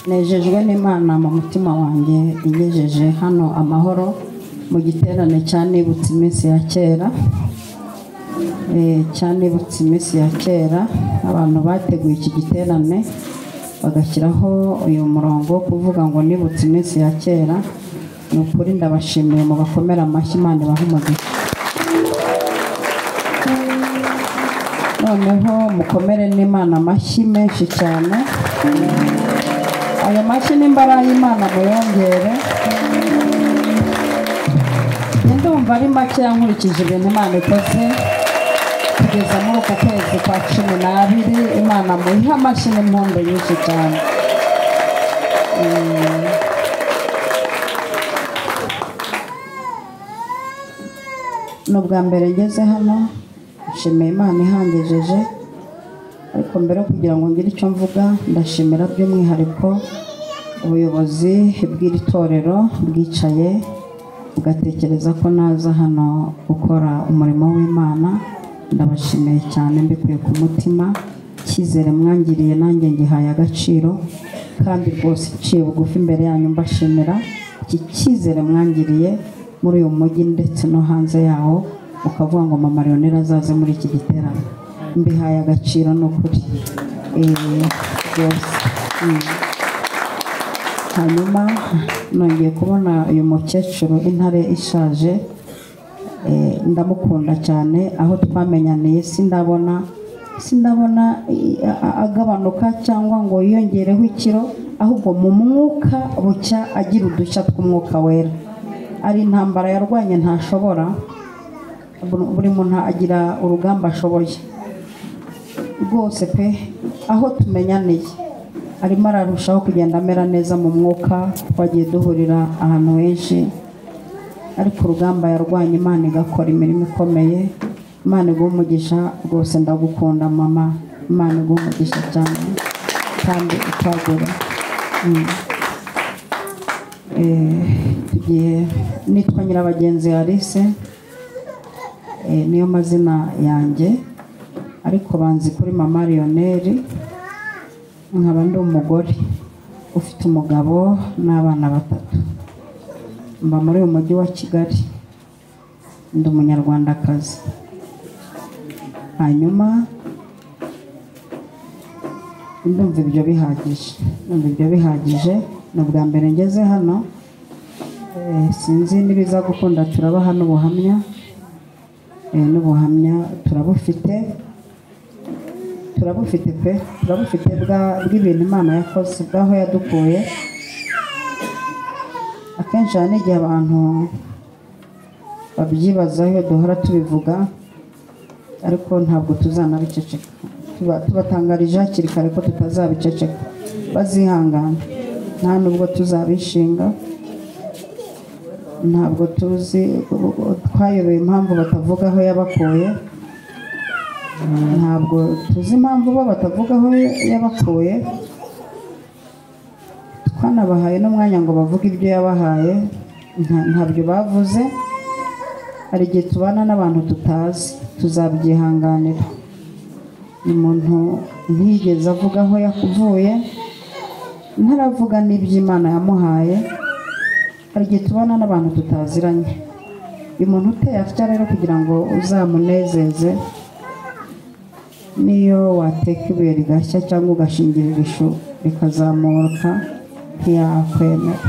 Nejejwe n'Imana mu mutima wanjye ingejeje hano amahoro mu giterane cyanibutse iminsi ya kera. Cyanibutse iminsi ya kera, abantu bateguye iki giterane bagashyiraho uyu murongo wo kuvuga ngo nibutse iminsi ya kera. Ni ukuri ndabashimiye, mubakomere amashyi, Imana ibahe umugisha. Noneho mukomere n'Imana amashyi menshi cyane. Ayo mashyi nimba ari ay'Imana muyongere. Ndumva ari makeya nkurikije ibintu Imana ikoze kugeza muri uku kwezi kwa 12. Imana muyihe amashyi n'impundu nyinshi cyane. Ni ubwa mbere ngeze hano, nshimiye Imana ihangejeje. Ariko mbere yo kugira ngo ngire icyo mvuga, ndashimira by'umwihariko ubuyobozi bw'iri torero bwicaye bugatekereza ko naza hano gukora umurimo w'Imana. Ndabashimiye cyane mbikuye ku mutima. Icyizere mwangiriye nanjye ngihaye agaciro, kandi rwose nciye bugufi imbere yanyu mbashimira iki cyizere mwangiriye muri uyu mujyi ndetse no hanze yawo, ukavuga ngo Mama Leonel azaze muri iki giterane. Mbihaye agaciro ni ukuri rwose. Hanyuma nongeye kubona uyu mukecuru intare ishaje, ndamukunda cyane. Aho twamenyaniye sindabona agabanuka cyangwa ngo yiyongereho ikiro, ahubwo mu mwuka bucya agira udushya tw'umwuka wera. Ari intambara yarwanye ntashobora, buri muntu agira urugamba ashoboye rwose pe. Aho tumenyaniye arimo ararushaho kugenda amera neza mu mwuka. Twagiye duhurira ahantu henshi, ariko urugamba yarwanye Imana igakora imirimo ikomeye. Imana iguhe umugisha rwose, ndagukunda mama. Imana iguhe umugisha cyane kandi ikwagure. Tugiye, nitwa Nyirabagenzi Alice, niyo mazina yanjye, ariko banzi kuri Mama Leonel. Nkaba ndi umugore ufite umugabo n'abana batatu, mba muri uyu mujyi wa Kigali, ndi umunyarwandakazi. Hanyuma ndumva ibyo bihagije, ndumva ibyo bihagije. Ni ubwa mbere ngeze hano, sinzi nibiza gukunda. Turabaha n'ubuhamya, n'ubuhamya turabufite, turabufite pe, turabufite bw'ibintu Imana yakoze, bw'aho yadukuye. Akenshi hari n'igihe abantu babyibazaho iyo duhora tubivuga, ariko ntabwo tuzanabiceceka. Tubatangarije hakiri kare ko tutazabiceceka, bazihangana. Nta nubwo tuzabishinga, ntabwo tuzi, twayobeye impamvu batavuga aho yabakuye, ntabwo tuzi impamvu bo batavuga aho yabakuye. Twanabahaye n'umwanya ngo bavuge ibyo yabahaye, ntabyo bavuze. Hari igihe tubana n'abantu tutazi, tuzabyihanganira. Umuntu ntiyigeze avuga aho yakuvuye, ntaravuga n'iby'Imana yamuhaye. Hari igihe tubana n'abantu tutaziranye. Uyu muntu uteye atya rero, kugira ngo uzamunezeze, niyo wateka ibuye rigashya cyangwa ugashingirira ishu rikazamuka, ntiyakwemera.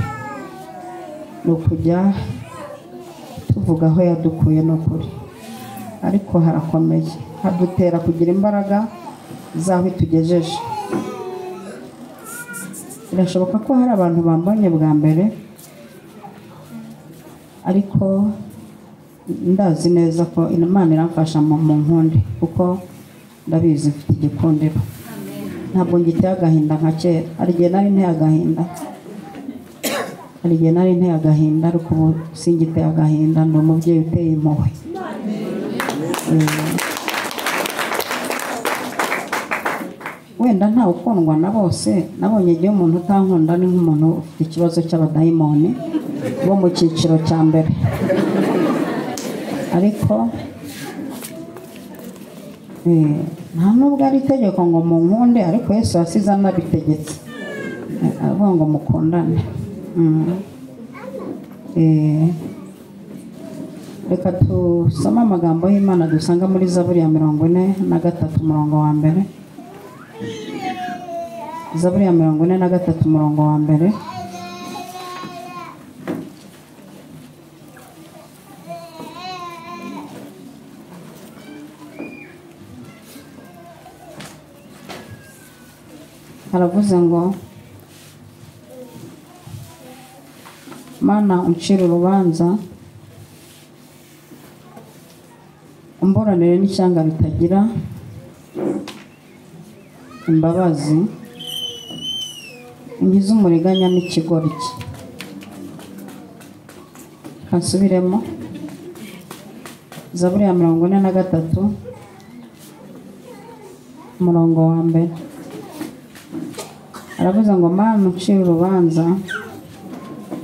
Ni ukujya tuvuga aho yadukuye, ni ukuri, ariko harakomeye, hadutera kugira imbaraga z'aho itugejeje. Birashoboka ko hari abantu bambonye bwa mbere, ariko ndazi neza ko Imana iramfasha mu nkundi, kuko ndabizi mfite igikundiro. Ntabwo ngiteye agahinda nka kera. Hari igihe nari nteye agahinda, hari igihe nari nteye agahinda, ariko ubu singiteye agahinda. Ndi umubyeyi uteye impuhwe. Wenda ntawe ukundwa na bose. Nabonye igihe umuntu utankunda ni nk'umuntu ufite ikibazo cy'abadayimoni bo mu cyiciro cya mbere, ariko nta nubwo ari itegeko ngo munkunde, ariko Yesu yasize anabitegetse. Avuga ngo mukundane. Reka tusome amagambo y'Imana dusanga muri Zaburi ya 43 umurongo wa mbere. Zaburi ya 43 umurongo wa mbere. Haravuze ngo Mana uncire urubanza umburanire n'ishyanga ritagira imbabazi, unkize umuriganya n'ikigoryi. Kansubiremo Zaburi ya 43 umurongo wa mbere. Aravuze ngo Mana uncire urubanza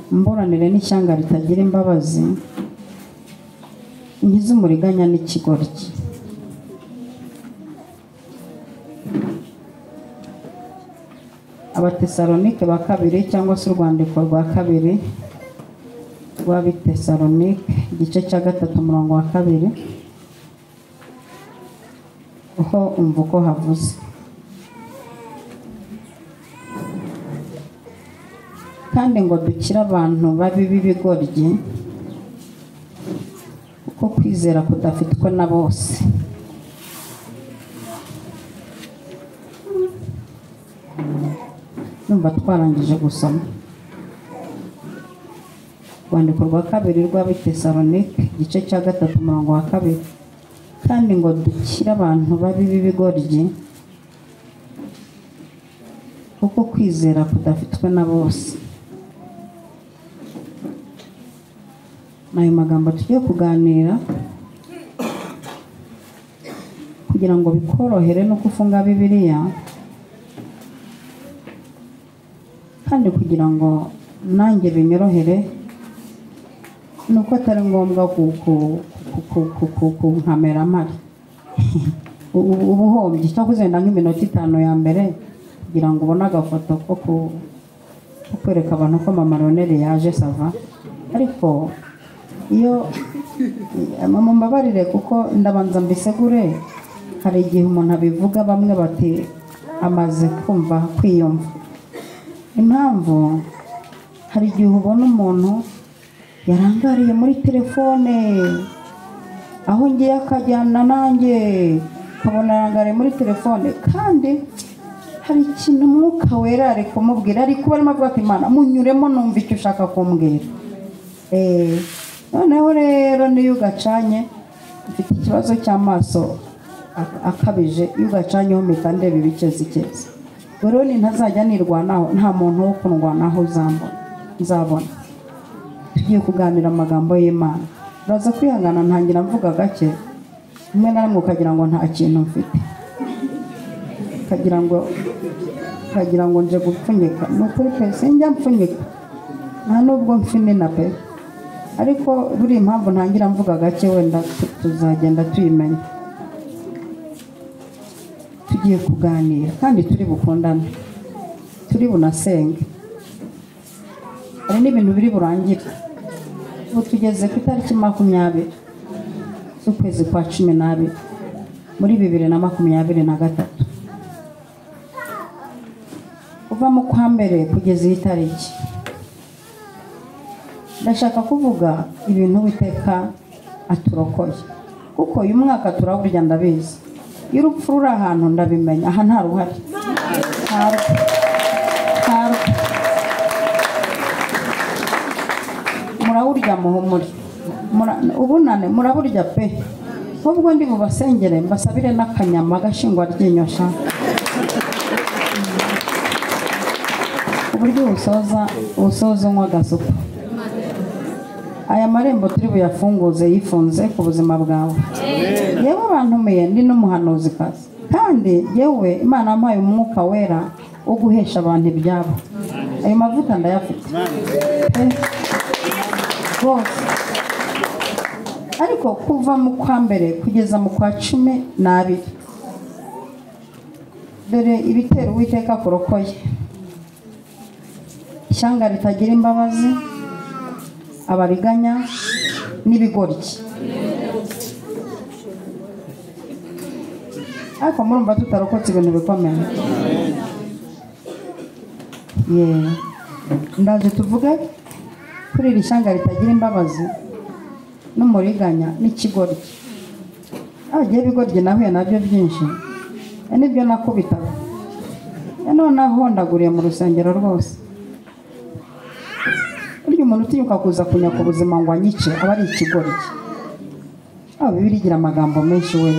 umburanire n'ishyanga ritagira imbabazi, unkize umuriganya n'ikigoryi. Abatesalonike ba kabiri cyangwa se urwandiko rwa kabiri rw'Abatesalonike igice cya 3 umurongo wa 2, uko umva uko havuze. Kandi ngo dukire abantu babi b'ibigoryi, kuko kwizera kudafitwe na bose. Numva twarangije gusoma urwandiko rwa kabiri rw'Abatesalonike igice cya 3 umurongo wa 2. Kandi ngo dukire abantu babi b'ibigoryi, kuko kwizera kudafitwe na bose. Ayo magambo tugiye kuganira kugira ngo bikorohere no kufunga Bibiliya, kandi kugira ngo nanjye binyorohere, nuko atari ngombwa kunkamera amari ubuhombye cyangwa kuzenda nk'iminota 5 ya mbere kugira ngo ubone agafoto ko kwereka abantu ko Mama Ronere yaje sava. Ariko iyo mama mbabarire kuko ndabanza mbisegure, hari igihe umuntu abivuga bamwe bati amaze kumva kwiyumva. Impamvu hari igihe ubona umuntu yarangariye muri telefone, aho ngiye akajyana nanjye ukabona arangariye muri telefone, kandi hari ikintu Umwuka Wera ari kumubwira, ariko barimo avuga ati Imana munyuremo numva icyo ushaka kumbwira. Noneho rero niyo ugacanye, mfite ikibazo cy'amaso akabije, iyo ugacanyeho mpita ndeba ibikezikezi. Rero ntazajya nirwanaho, nta muntu wo kundwanaho nzabona. Tugiye kuganira amagambo y'Imana. Uraza kwihangana ntangira mvuga gake, rimwe na rimwe ukagira ngo nta kintu mfite, ukagira ngo nje gupfunyika. Ni ukuri pe, sinjya mpfunyika, nta nubwo mfinina pe. Ariko buri impamvu ntangira mvuga gake wenda tuzagenda tuyimenya. Tugiye kuganira kandi turi bukundane, turi bunasenge, hari n'ibintu biri burangire. Ubu tugeze ku itariki 20 z'ukwezi kwa 12 muri 2023. Kuva mu kwa mbere kugeza iyi tariki, ndashaka kuvuga ibintu Uwiteka aturokoye, kuko uyu mwaka turawurya ndabizi. Iyo urupfu ruri ahantu ndabimenya, aha nta ruhari. Murawurya muhumure, ubunane muraburya pe. Ubwo ndi bubasengere mbasabire n'akanyama gashingwa ry'inyosha, uburyo usoza unywa agasupu. Aya marembo turi buyafunguze yifunze ku buzima bwawe. Yewe bantumiye ndi n'umuhanuzikazi, kandi yewe Imana yampaye Umwuka Wera wo guhesha abantu ibyabo. Ayo mavuta ndayafite rwose. Ariko kuva mu kwa mbere kugeza mu kwa 12, dore ibitero Uwiteka akurokoye. Ishyanga ritagira imbabazi, abariganya n'ibigoryi. Ariko murumva tutarokotse ibintu bikomeye. Ndaje tuvuge kuri iri shyanga ritagira imbabazi n'umuriganya n'ikigoryi. Abagiye bigoryi nahuye nabyo byinshi, nibyo nakubitaga. Noneho ndaguriye mu rusengero rwose. Burya umuntu utinyuka kuza kunyaka ubuzima ngo anyice aba ari ikigoryi. Bibiliya igira amagambo menshi we.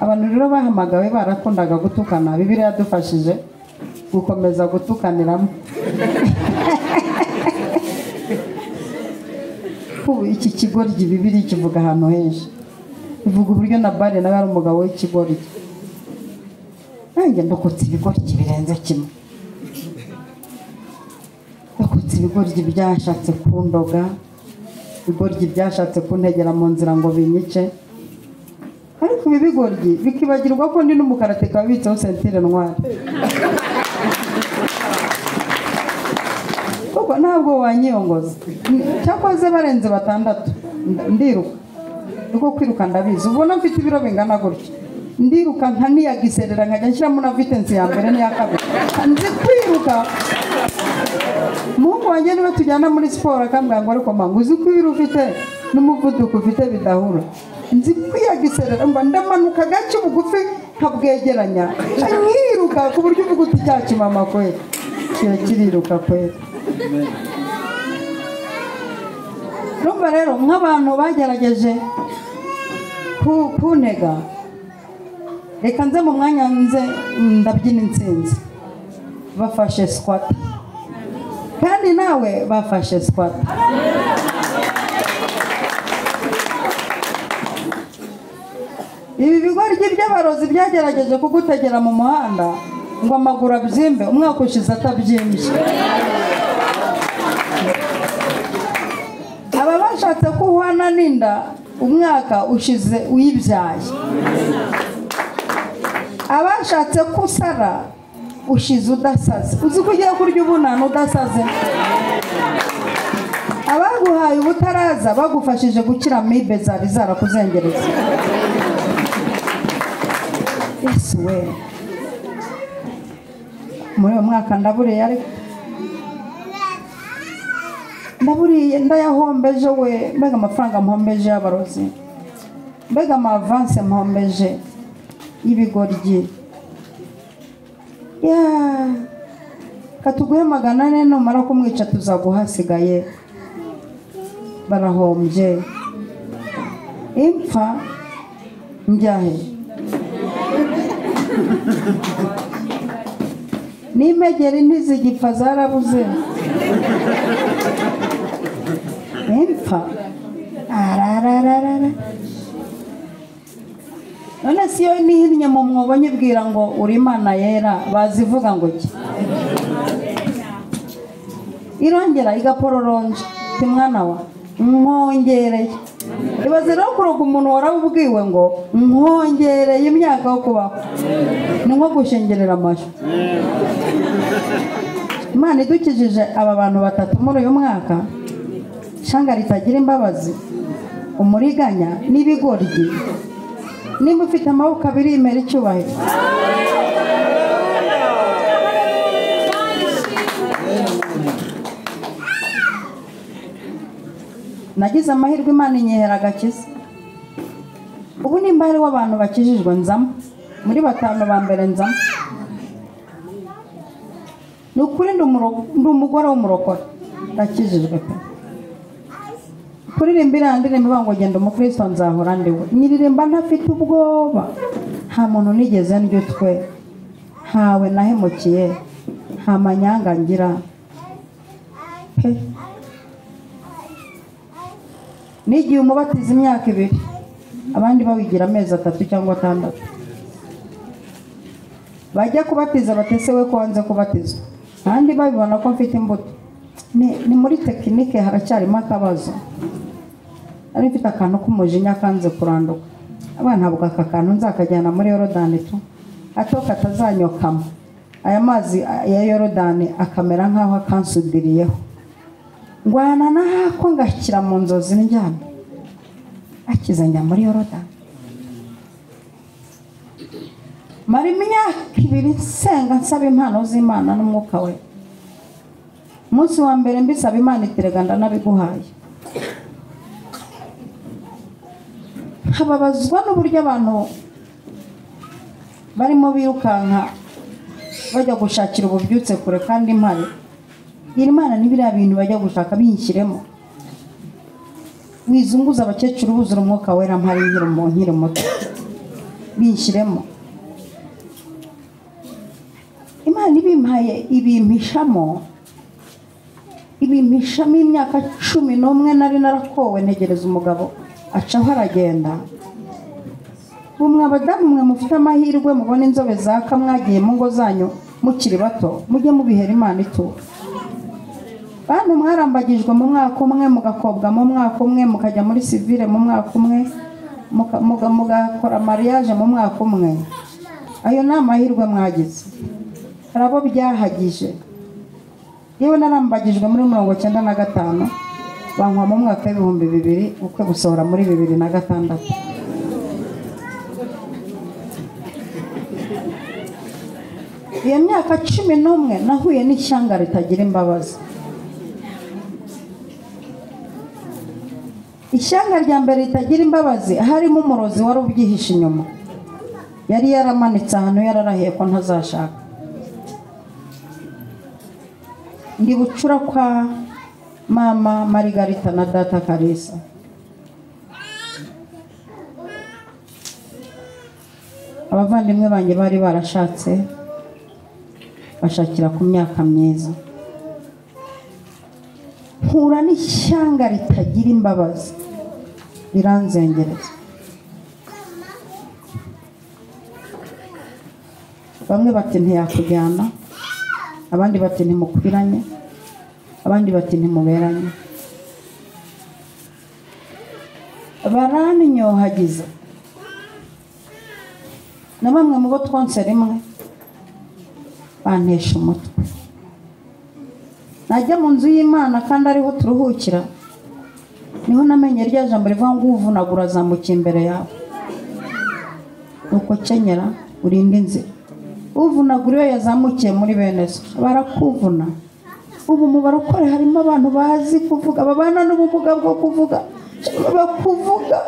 Abantu rero bahamagawe barakundaga gutukana, Bibiliya yadufashije gukomeza gutukaniramo. Iki kigoryi Bibiliya kivuga ahantu henshi. Ivuga uburyo Nabali nawe ari umugabo w'ikigoryi. Nanjye ndokotse ibigoryi birenze kimwe. Ndokotse ibigoryi byashatse kundoga, ibigoryi byashatse kuntegera mu nzira ngo binyice. Ariko ibi bigoryi bikibagirwa ko ndi n'umukarateka wabitseho sentire ntwari. Kuko ntabwo wanyiyongoza. Cyakoze barenze 6 ndiruka. Niko kwiruka ndabizi. Ubona mfite ibiro bingana gutya. Ndiruka nkaniyagiserera nkajya nshyiramo na vitensi ya mbere n'iya kabiri. Nzi kwiruka. Muhungu wanjye niwe tujyana muri siporo akambwira ngo ariko mama uzi ko ibiro ufite n'umuvuduko ufite bidahura. Nzi kwiyagiserera mba ndamanuka gake bugufi nkabwegeranya. Nkiruka ku buryo uvuga uti cyacu mama kweli. Kiba kiriruka kweli. Urumva rero nk'abantu bagerageje kuntega, reka nze mu mwanya nze ndabyina intsinzi. Bafashe squat. Kandi nawe bafashe squat. Ibi bigoryi by'abarozi byagerageje kugutegera mu muhanda ngo amaguru abyimbe, umwaka ushize atabyimbye. Aba bashatse kuhwana n'inda umwaka ushize uyibyaye. Abashatse kusara ushize udasaze. Uzi ko ugiye kurya ubunani udasaze. Abaguhaye ubutaraza bagufashije gukira amibe zari zarakuzengereza. Yesu we. Muri uyu mwaka ndaburiye, ariko ndaburiye ndayahombeje we. Mbega amafaranga mpombeje y'abarozi, mbega amavanse mpombeje y'ibigoryi. Ya katuguhe 400 numara kumwica tuzaguhasigaye. Barahombye. Impfa njyahe n'imegeri ntizigipfa zarabuze. Impfa ararararara. None si yo nihinnye mu mwobo nyibwira ngo uri Imana yera, bazivuga ngo ki? Irongera igaporonje ti mwana wa nkongereye. Ibaze rero kuroga umuntu warabubwiwe ngo nkongereye imyaka yo kubaho, ni nko gushengerera amashu. Imana idukijije aba bantu 3 muri uyu mwaka, shanga ritagira imbabazi, umuriganya n'ibigoryi. Nimba ufite amaboko abiri imera icyubahiro. Nagize amahirwe Imana inyihera agakiza. Ubu nimba hariho abantu bakijijwe nzamo, muri 5 ba mbere nzamo. Ni ukuri ndi umugore w'umurokore, ndakijijwe pe. Kuririmba iriya ndirimbo ivuga ngo genda umukristo nzahora ndiwe, nyiririmba ntafite ubwoba. Nta muntu nigeze ndya utwe, ntawe nahemukiye, nta manyanga ngira pe. Nigiye umubatiza imyaka 2, abandi bawigira amezi 3 cyangwa 6. Bajya kubatiza batese we ko wanze kubatizwa, kandi babibona ko mfite imbuto. Ni muri tekinike haracyarimo akabazo. Ari mfite akantu k'umujinya kanze kuranduka. Abana ntabwo aka kantu nzakajyana muri Yorodani tu, hato katazanyokama. Aya mazi ya Yorodani akamera nkaho akansudiriyeho. Ngwana nako ngashyira mu nzozi ndyamye. Akiza njya muri Yorodani. Mara imyaka 2 nsenga nsaba impano z'Imana n'umwuka we. Umunsi wa mbere mbisaba Imana iterega ndanabiguhaye. Nkababazwa n'uburyo abantu barimo birukanka bajya gushakira ububyutse kure kandi impare. Imana ni biriya bintu bajya gushaka binshyiremo. Wizunguza abakecuru buzura umwuka wera mpari nkiri muto. Binshyiremo. Imana ibimpaye ibimpishamo. Ibimpishamo imyaka 11 nari narakowe ntegereza umugabo acaho aragenda. Umwe abadamu mwe mufite amahirwe mubona inzobe zaka mwagiye mu ngo zanyu mukiri bato mujye mubihera Imana ituro. Bantu mwarambagijwe mu mwaka umwe mugakobwa mu mwaka umwe mukajya muri civile mu mwaka umwe mugakora mariage mu mwaka umwe. Ayo ni amahirwe mwagize. Hari abo byahagije. Yewe narambagijwe muri 95 bankwa mu mwaka w'2000 ukwe gusohora muri 2006. Iyo myaka 11 nahuye n'ishyanga ritagira imbabazi. Ishyanga rya mbere ritagira imbabazi harimo umurozi wari ubyihishe inyuma. Yari yaramanitse ahantu yararahiye ko ntazashaka. Ndi bucura kwa mama Margarita na data Kalisa. Abavandimwe banjye bari barashatse bashakira ku myaka myiza. Mpura n'ishyanga ritagira imbabazi riranzengereza. Bamwe bati ntiyakujyana, abandi bati ntimukwiranye, abandi bati ntimuberanye. Baranyohagiza. Na bamwe mu bo twonse rimwe bantesha umutwe. Najya mu nzu y'Imana kandi ariho turuhukira, niho namenye rya jambo rivuga ngo uvunagura azamuka imbere yawe. Nuko kenyera urinde inzira. Uvunagura iyo yazamukiye muri bene so barakuvuna. Ubu mu barokore harimo abantu bazi kuvuga, babana n'ubumuga bwo kuvuga, bakuvuga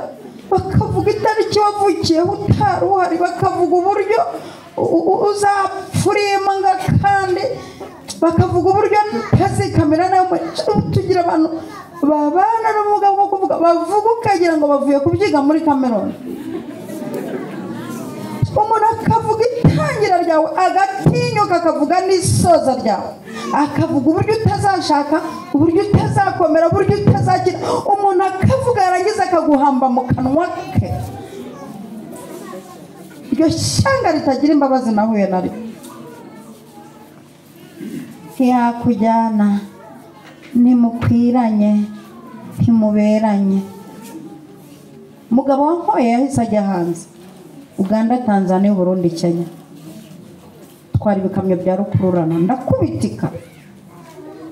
bakavuga itariki wavukiyeho utari uhari, bakavuga uburyo uzapfurima kandi bakavuga uburyo ntazikamera nawe. Tugira abantu babana n'ubumuga bwo kuvuga, bavuga ukagira ngo bavuye kubyiga muri Cameroon. Umuntu akavuga itangira ryawe agatinyuka akavuga n'isoza ryawe, akavuga uburyo utazashaka, uburyo utazakomera, uburyo utazakira. Umuntu akavuga yarangiza akaguhamba mu kanwa ke. Iryo shyanga ritagira imbabazi nahuye naryo. Ntiyakujyana, ntimukwiranye, ntimuberanye. Umugabo wankoye yahise ajya hanze. Uganda, Tanzania, Burundi, Kenya. Twari ibikamyo bya rukururana ndakubitika.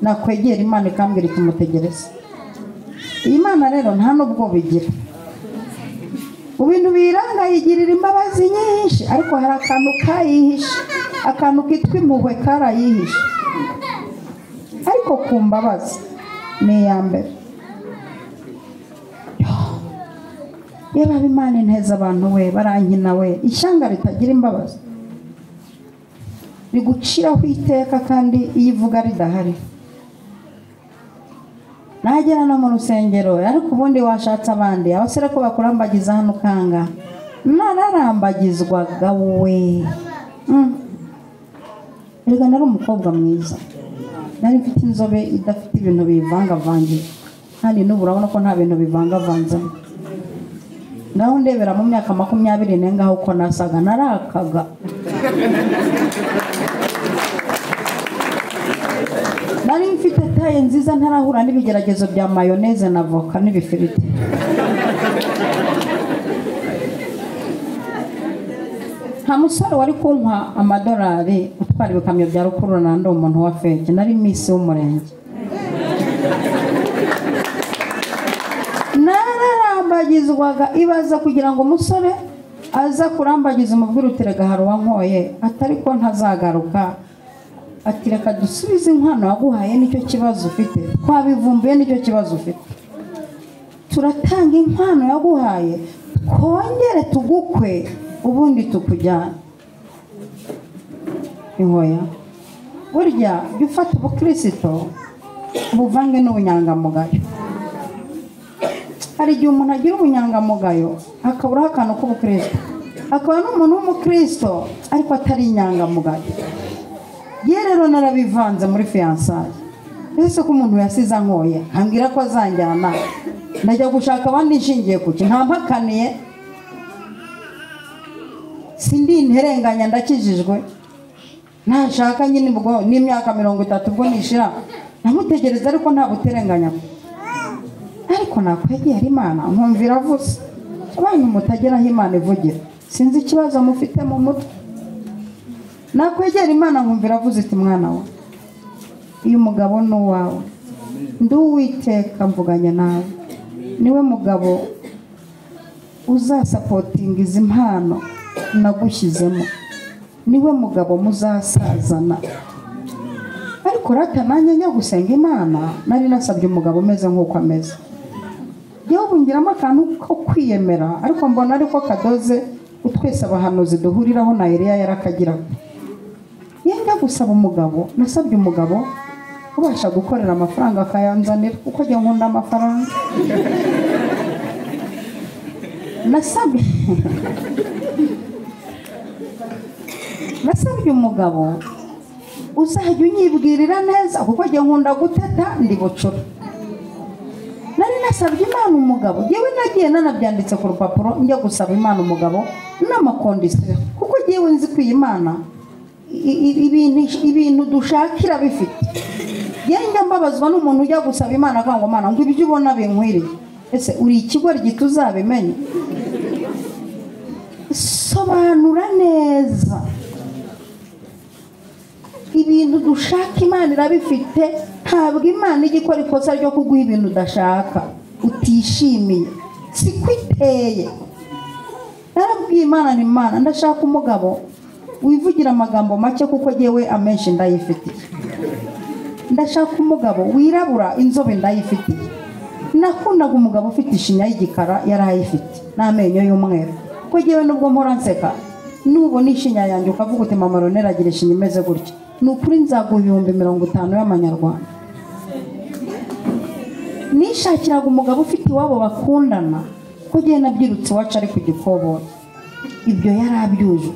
Nakwegera Imana ikambwira iti mutegereze. Iyi Mana rero nta nubwo bigira. Mu bintu biranga yigirira imbabazi nyinshi, ariko hari akantu kayihishe, akantu kitwa impuhwe karayihishe. Ariko ku mbabazi ni iya mbere. Yaba Imana inteza abantu we barankina we. Ishyanga ritagira imbabazi riguciraho iteka kandi iyo ivuga ridahari. Nagera no mu rusengero ariko ubundi washatse abandi abasore ko bakurambagiza hano ukanga. Nararambagizwaga we. Erega nari umukobwa mwiza, nari mfite inzobe idafite ibintu bivangavangiye, kandi n'ubu urabona ko nta bintu bivangavanzemo. Ngaho ndebera mu myaka 24 ngaho uko nasaga narakaga. Nari mfite taye nziza ntarahura n'ibigeragezo bya mayonnaise na voka n'ibifiriti. Nta musore wari kunkwa amadolari utwara ibikamyo bya rukururana, ndi umuntu wa feke, nari misi w'umurenge. Nararambagizwaga, ibaza kugira ngo umusore aza kurambagiza umubwira uti rega hari uwankoye, atari ko ntazagaruka, ati reka dusubize inkwano waguhaye, nicyo kibazo ufite, twabivumbuye nicyo kibazo ufite, turatanga inkwano yaguhaye twongere tugukwe ubundi tukujyana. Inkoya burya jya ufata ubukristo ubuvange n'ubunyangamugayo. Hari igihe umuntu agira ubunyangamugayo akaburaho akantu k'ubukristo, akaba n'umuntu w'umukristo ariko atari inyangamugayo. Ye rero narabivanze muri fiançailles. Ese ko umuntu yasize ankoye ambwira ko azanjyana, najya gushaka abandi nshingiye kuki? Ntampakaniye, sindi interenganya, ndakijijwe, ntashaka nyine ubwo n'imyaka 30 ubwo nishira namutegereza, ariko nta buterenganya. Ariko nakwegera Imana nkumvira avuze. Abantu mutageraho Imana ivugira, sinzi ikibazo mufite mu mutwe. Nakwegera Imana nkumvira avuze iti mwana we, uyu mugabo ni uwawe, ndi Uwiteka mvuganye nawe, niwe mugabo uzasapotinga izi mpano nagushyizemo, niwe mugabo muzasazana. Ariko rata nanjye njya gusenga Imana nari nasabye umugabo umeze nk'uko ameze. Yewe ngiramo akantu ko kwiyemera, ariko mbona ariko kadoze utwese abahanuzi duhuriraho na Eliya yarakagiraga. Yenda gusaba umugabo, nasabye umugabo ubasha gukorera amafaranga akayanzanira, kuko njye nkunda amafaranga. Nasabye umugabo uzajya unyibwirira neza, kuko njye nkunda guteta ndi bucura. Nari nasabye Imana umugabo, yewe nagiye nanabyanditse ku rupapuro njya gusaba Imana umugabo n'amakondisiyo, kuko yewe nzi ko iyi Imana ibintu dushakira bifite. Njya mbabazwa n'umuntu ujya gusaba Imana akavuga ngo Mana ngo ibyo ubona binkwiriye. Ese uri ikigoryi tuzabimenye? Sobanura neza ibintu dushaka, Imana irabifite. Ntabwo Imana ijya ikora ikosa ryo kuguha ibintu udashaka utishimiye, siko iteye. Narabwiye Imana ni Imana ndashaka umugabo wivugira amagambo make, kuko yewe amenshi ndayifitiye. Ndashaka umugabo wirabura inzobe ndayifitiye. Nakundaga umugabo ufite ishinya y'igikara, yari ayifite n'amenyo y'umweru, kuko yewe nubwo mpora nseka nubona ishinya yanjye ukavuga uti mama Ronera agira ishinya imeze gutya, ni ukuri nzaguha 50,000 y'amanyarwanda. Nishakiraga umugabo ufite iwabo bakundana, kuko ngiye nabyirutse iwacu ari ku gikoboyi, ibyo yari abyujuje.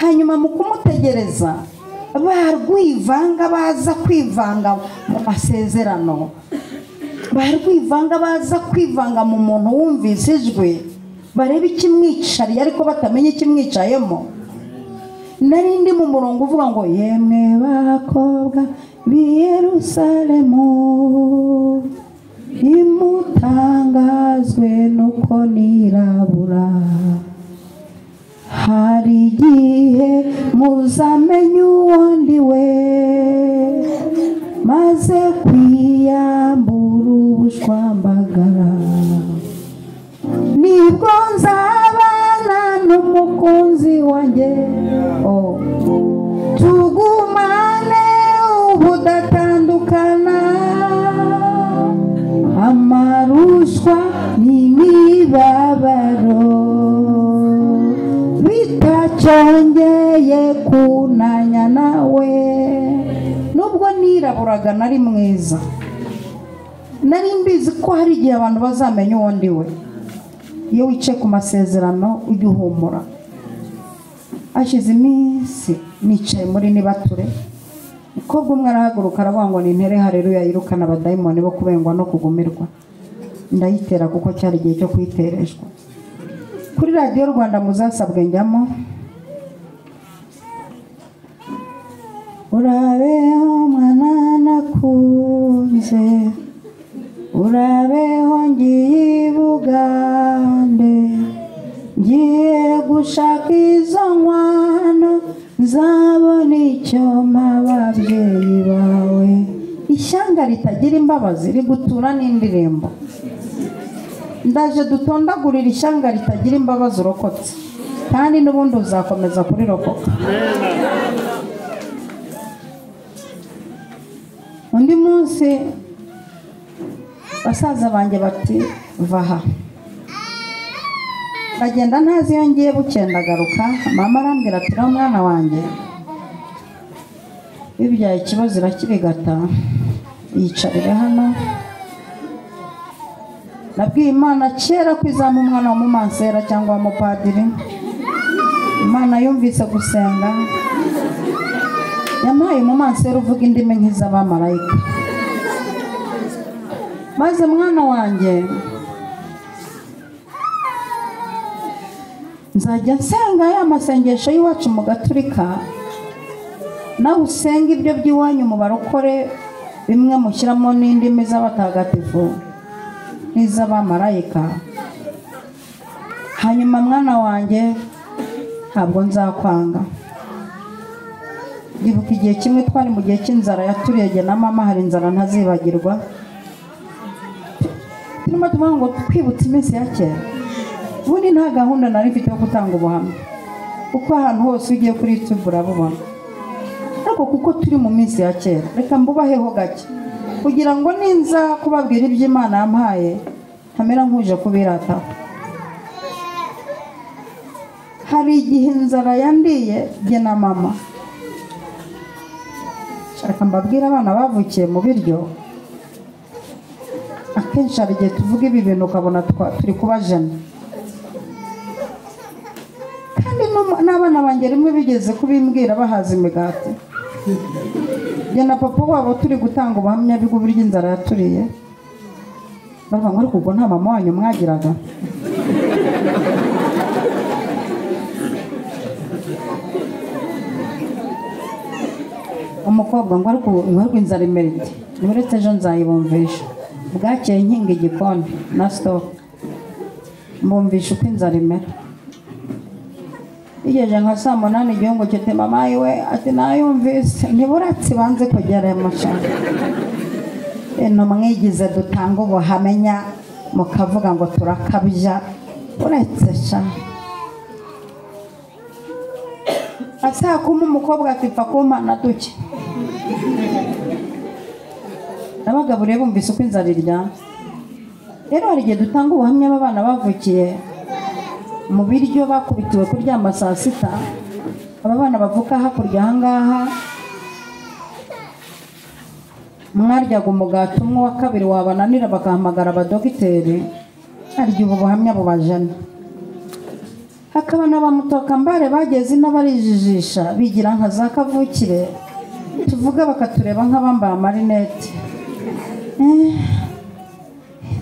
Hanyuma mu kumutegereza barwivanga baza kwivanga mu masezerano, barwivanga baza kwivanga mu muntu wumvise ijwi, bareba ikimwicariye ariko batamenye ikimwicayemo. Nari ndi mu murongo uvuga ngo yemwe bakobwa b'i Yerusalemu, nimutangazwe nuko nirabura, hari igihe muzamenya uwo ndi we, maze kwiyambura ubushwambagara, nibwo nzabana n'umukunzi wanjye, tugumane ubudatandukana, amarushwa n'imibabaro bitacyongeye kunanya nawe. Nubwo niraburaga nari mwiza, nari mbizi ko hari igihe abantu bazamenya uwo ndi we. Iyo wicaye ku masezerano ujya uhumura. Hashize iminsi nicaye muri nibature, umukobwa umwe arahaguruka aravuga ngo nintere haleluya yirukana abadayimoni bo kubengwa no kugumirwa. Ndayitera kuko cyari igihe cyo kuyitereshwa. Kuri radiyo Rwanda muzasabwe njyamo. Urabeho mwana nakunze, urabeho ngiye i Bugande, ngiye gushaka izo Ishyanga ritagira imbabazi rigutura n'indirimbo. Ndaje dutondagurira ishyanga ritagira imbabazi urokotse, kandi n'ubundi uzakomeza kurirokoka. Undi munsi basaza banjye bati vaha, ndagenda ntazi iyo ngiye, bukeye ndagaruka. Mama arambwira ati rero mwana wanjye, bibyaye ikibazo irakirigata, yicarire hano. Nabwiye Imana kera ko izampa umwana wa mumansera cyangwa wa mupadiri. Imana yumvise gusenga, yampaye umumansera uvuga indimi nk'iz'abamarayika. Maze mwana wanjye nzajya nsenga ya masengesho y'iwacu mu Gaturika, nawe usenga ibyo by'iwanyu mu barokore, bimwe mushyiramo n'indimi z'abatagatifu n'iz'abamarayika. Hanyuma mwana wanjye ntabwo nzakwanga. Ndibuka igihe kimwe twari mu gihe cy'inzara yaturiye na mama, hari inzara ntazibagirwa. Turimo tuvuga ngo twibutse iminsi ya kera. Ubundi nta gahunda nari mfite yo gutanga ubuhamya, kuko ahantu hose ugiye kuri YouTube urabubona. Ariko kuko turi mu minsi ya kera, reka mbubaheho gake kugira ngo ninza kubabwira iby'Imana yampaye ntamera nkuje kubirataho. Hari igihe inzara yandiye jye na mama. Shaka mbabwira abana bavukiye mu biryo, akenshi hari igihe tuvuga ibi bintu ukabona turi kubajena. Kandi n'abana banjye rimwe bigeze kubimbwira bahaza imigati. Jye na papa wabo turi gutanga ubuhamya bw'uburyo inzara yaturiye, bavuga ngo ariko ubwo nta mama wanyu mwagiraga. Umukobwa ngo ariko inzara imera ite? Niburetse ejo nzayibumvisha. Bwakeye nkinga igikoni na sitoke, mbumvisha uko inzara imera. Bigeje nka saa 8 igihungu kiti mama iwe ati nayumvise, ntiburatse banze kugera mucana. Ino mwigize dutanga ubuhamya mukavuga ngo turakabya, uretse sha. Asa kuma umukobwa ati pfa kumpa na duke. Nabagaburiye bumvise uko inzara iryana. Rero hari igihe dutanga ubuhamya b'abana bavukiye mu biryo bakubitiwe kuryama saa 6. Aba bana bavuka hakurya ahangaha, mwaryaga umugati umwe wa kabiri wabananira bagahamagara abadogiteri. Harya ubu buhamya bubajana. Hakaba n'abamutokambare bageze n'abarijijisha bigira nka za kavukire, tuvuga bakatureba nk'abambaye amarinete.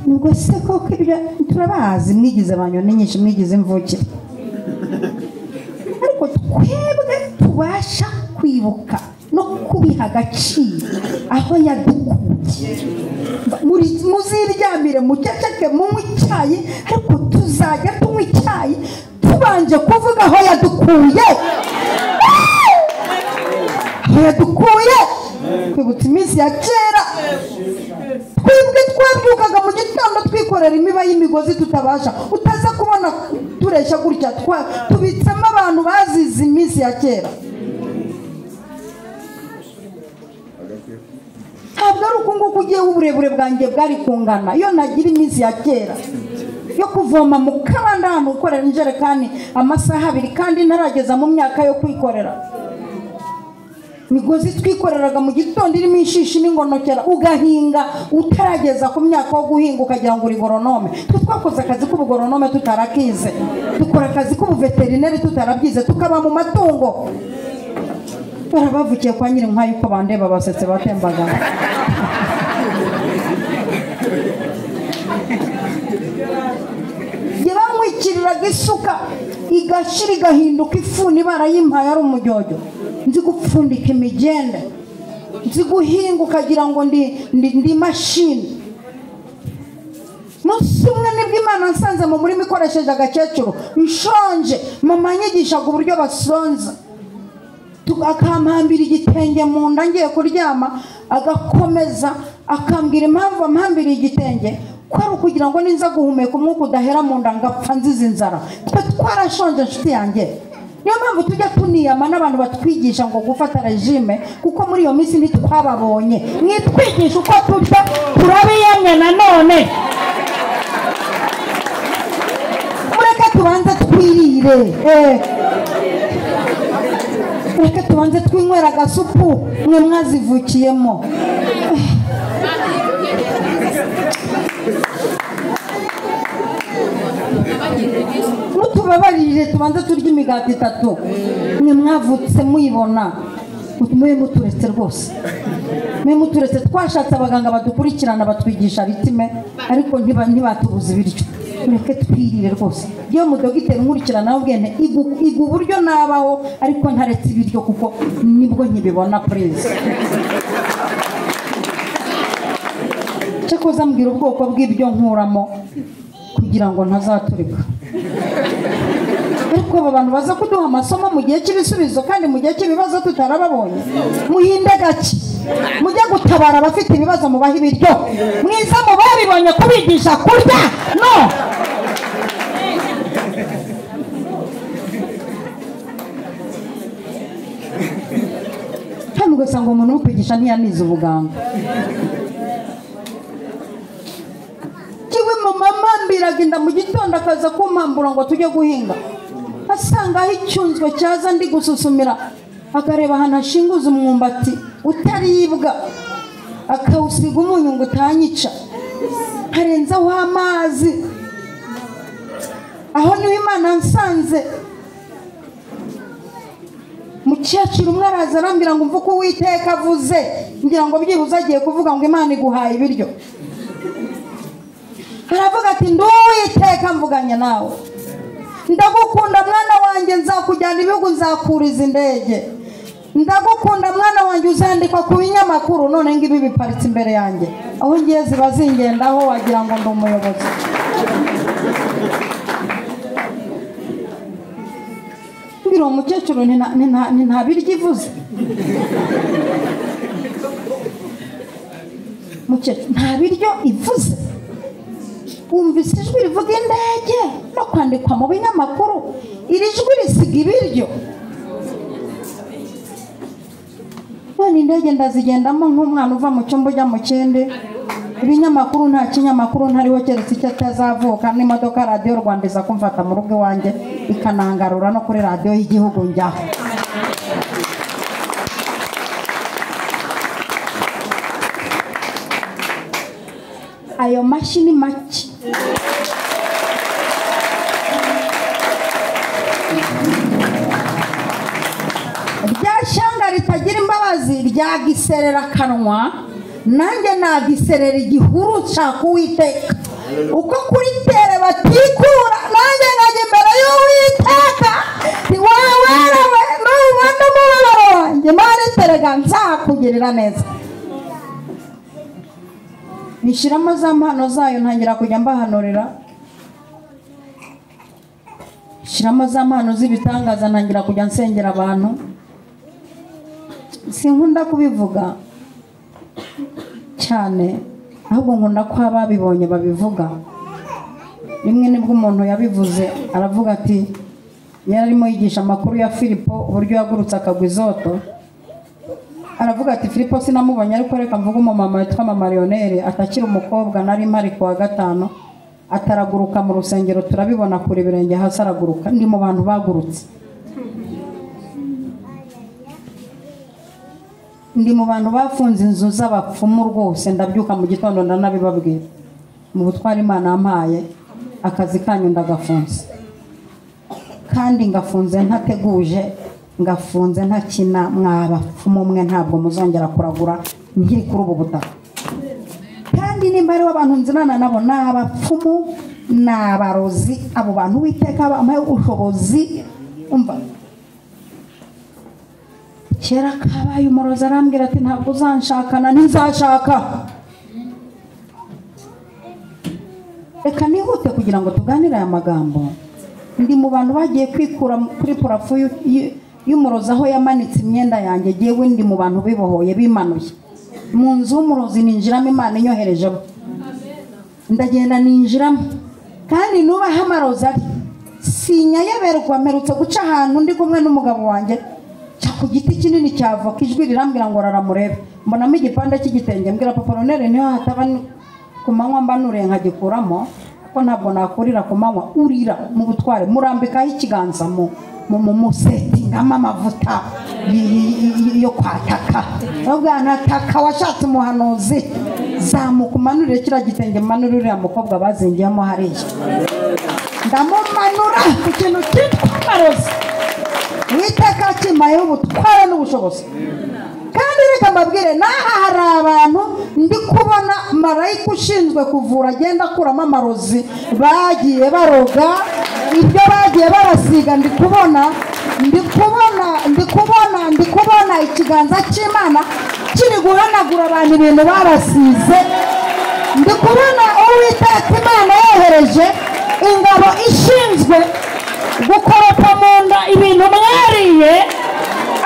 Nubwo se koko ibyo turabazi, mwigize banyoni nyinshi, mwigize imvukire. Ariko twebwe tubasha kwibuka no kubiha agaciro aho yadukuye. Muziryamire muceceke munywe icyayi, ariko tuzajya tunywa icyayi tubanje kuvuga aho yadukuye. Aho yadukuye, kwibutsa iminsi ya kera. Twebwe twabyukaga mu gitondo twikorera imiba y'imigozi tutabasha, utaza kubona turesha gutya. Tubitsemo abantu bazize iminsi ya kera. Ntabwo ari uku nguku ugiye uburebure bwanjye bwari kungana iyo nagira iminsi ya kera yo kuvoma mu kabande ahantu gukorera injerekani amasaha 2, kandi ntarageza mu myaka yo kwikorera. Migozi twikoreraga mu gitondo irimo inshishi n'ingonokera, ugahinga utarageza ku myaka yo guhinga ukagira ngo uri goronome. Twe twakoze akazi k'ubugoronome tutarakize, dukora akazi k'ubuveterineri tutarabyize, tukaba mu matungo. Barabavukiye kwa Nyirinkwaya uko bandeba basetse batembaga. Bamwikiriraga isuka igashira igahinduka ifuni, barayimpaye ari umujyojyo. Nzi gupfundika imigende, nzi guhinga ukagira ngo ndi mashini. Umunsi umwe nibwo Imana nsanze mu murima ikoresheje agakecuru nshonje, mama anyigishaga uburyo basonza, akampambira igitenge mu nda ngiye kuryama, Agakomeza akambwira impamvu ampambiriye igitenge, ko ari ukugira ngo ninza guhumeka umwuka udahera mu nda ngapfa nzize inzara. Twe twarashonje nshuti yanjye. Niyo mpamvu tujya tuniyama n'abantu batwigisha ngo gufata regime, kuko muri iyo minsi ntitwababonye. Mwitwigisha uko turya, turabiyamye nanone. Mureke tubanze twirire, mureke tubanze twinywera agasupu mwe mwazivukiyemo. Mutubabarire tubanze turya imigati itatu mwe mwavutse muyibona. Mwe muturetse rwose, mwe muturetse. Twashatse abaganga badukurikirana batwigisha ritime, ariko ntibatubuza ibiryo. Mureke twirire rwose. Iyo mudogiteri nkurikirana ubwene igu uburyo nabaho, ariko ntaretse ibiryo kuko nibwo nkibibona please. Cyakoze ambwira ubwoko bw'ibyo nkuramo kugira ngo ntazaturika. Ariko aba bantu baza kuduha amasomo mu gihe cy'ibisubizo kandi mu gihe cy'ibibazo tutarababonye. Muhinde gake, mujye gutabara abafite ibibazo mubahe ibiryo. Mwiza mu babibonye kubigisha kurya no. Hano ugasanga umuntu uri kwigisha ntiyanize ubuganga. Kiwe mama mpambiraga inda mu gitondo akaza kumpambura ngo tujye guhinga, asanga aho icyunzwe cyaza ndi gususumira, akareba ahantu ashinguza umwumbati utaribwa akawusiga umunyu ngo utanyica, harenzaho amazi. Aho niho Imana nsanze. Mukecuru umwe araza arambwira ngo mvuke uko Uwiteka avuze, ngira ngo byibuze agiye kuvuga ngo Imana iguhaye ibiryo. Aravuga ati ndi Uwiteka mvuganye nawe, ndagukunda mwana wanjye, nzakujyana ibihugu, nzakuriza indege, ndagukunda mwana wanjye, uzandikwa ku binyamakuru. None ngibi biparitse imbere yanjye, aho ngiye ziba zingendaho wagira ngo ndi umuyobozi. Mbwira uwo mukecuru nti nta biryo ivuze. Mukecuru nta biryo ivuze. Wumvise ijwi rivuga indege no kwandikwa mu binyamakuru, iri jwi risiga ibiryo. None indege ndazigendamo nk'umwana uva mu cyumba ujya mu kindi. Ibinyamakuru nta kinyamakuru ntariho keretse icyo atazavuka, n'imodoka radiyo Rwanda iza kumfata mu rugo iwanjye ikanangarura no kuri radiyo y'igihugu njyaho. Ayo mashyi ni make. Rya shyanga ritagira imbabazi ryagiserera akanwa, nanjye nagiserera igihuru nshaka Uwiteka. Uko kuritere batikura, nanjye nkajya imbere y'Uwiteka. Ntiwawerewe nubona umubabaro wanjye, Imana iterega nzakugirira neza. Nishyiramo za mpano zayo ntangira kujya mbahanurira, shyiramo za mpano z'ibitangaza ntangira kujya nsengera abantu. Sinkunda kubivuga cyane, ahubwo nkunda ko ababibonye babivuga. Rimwe nibwo umuntu yabivuze aravuga ati yararimo yigisha amakuru ya Filipo uburyo yagurutse akagwa izoto. Aravuga ati Filipo sinamubonye, ariko reka mvuge umumama witwa Mama Lionel atakiri umukobwa, nari mpari kuwa gatanu, ataraguruka mu rusengero turabibona kure ibirenge hasi araguruka. Ndi mu bantu bagurutse, ndi mu bantu bafunze inzu z'abapfumu rwose. Ndabyuka mu gitondo ndanabibabwira, mu butwari Imana yampaye akazi kanyu ndagafunze, kandi ngafunze ntateguje, ngafunze ntakina. Mwabapfumu mwe ntabwo muzongera kuragura nkiri kuri ubu butaka. Kandi nimba hariho abantu nzinana nabo ni abapfumu, ni abarozi. Abo bantu Uwiteka bampaye ubushobozi. Umva, kera kabaye umurozi arambwira ati ntabwo uzanshakana, ntizashaka. Reka nihute kugira ngo tuganire aya magambo. Ndi mu bantu bagiye kwikura kuri purafu y'umurozi aho yamanitse imyenda yanjye. Yewe ndi mu bantu bibohoye bimanuye. Mu nzu y'umurozi ninjiramo Imana inyoherejemo. Ndagenda ninjiramo kandi nubaha amarozi ari sinyayeberwa. Mperutse guca ahantu ndi kumwe n'umugabo wanjye ku giti kinini cy'avoka, ijwi rirambwira ngo raramurebe, mbonamo igipande cy'igitenge, mbwira papa Ronere niho hataba ku manywa mba nuriye nkagikuramo, ko ntabwo nakurira ku manywa. Urira mu butware, murambikaho ikiganza mu musetingamo amavuta yo kwataka. Nataka washatse umuhanuzi, zamuka umanurire kiriya gitenge, manurire uriya mukobwa bazingiyemo hariya. Ndamumanura ku kintu cyitwa amarozi. Uwiteka akimpayeho ubutware n'ubushobozi. Kandi reka mbabwire, n'aha hari abantu ndi kubona marayika ushinzwe kuvura agenda akuramo amarozi bagiye baroga, ibyo bagiye barasiga. Ndi kubona ikiganza cy'Imana kiri guhanagura abantu ibintu babasize. Ndi kubona Uwiteka Imana yohereje ingabo ishinzwe gukoropa mu nda ibintu mwariye.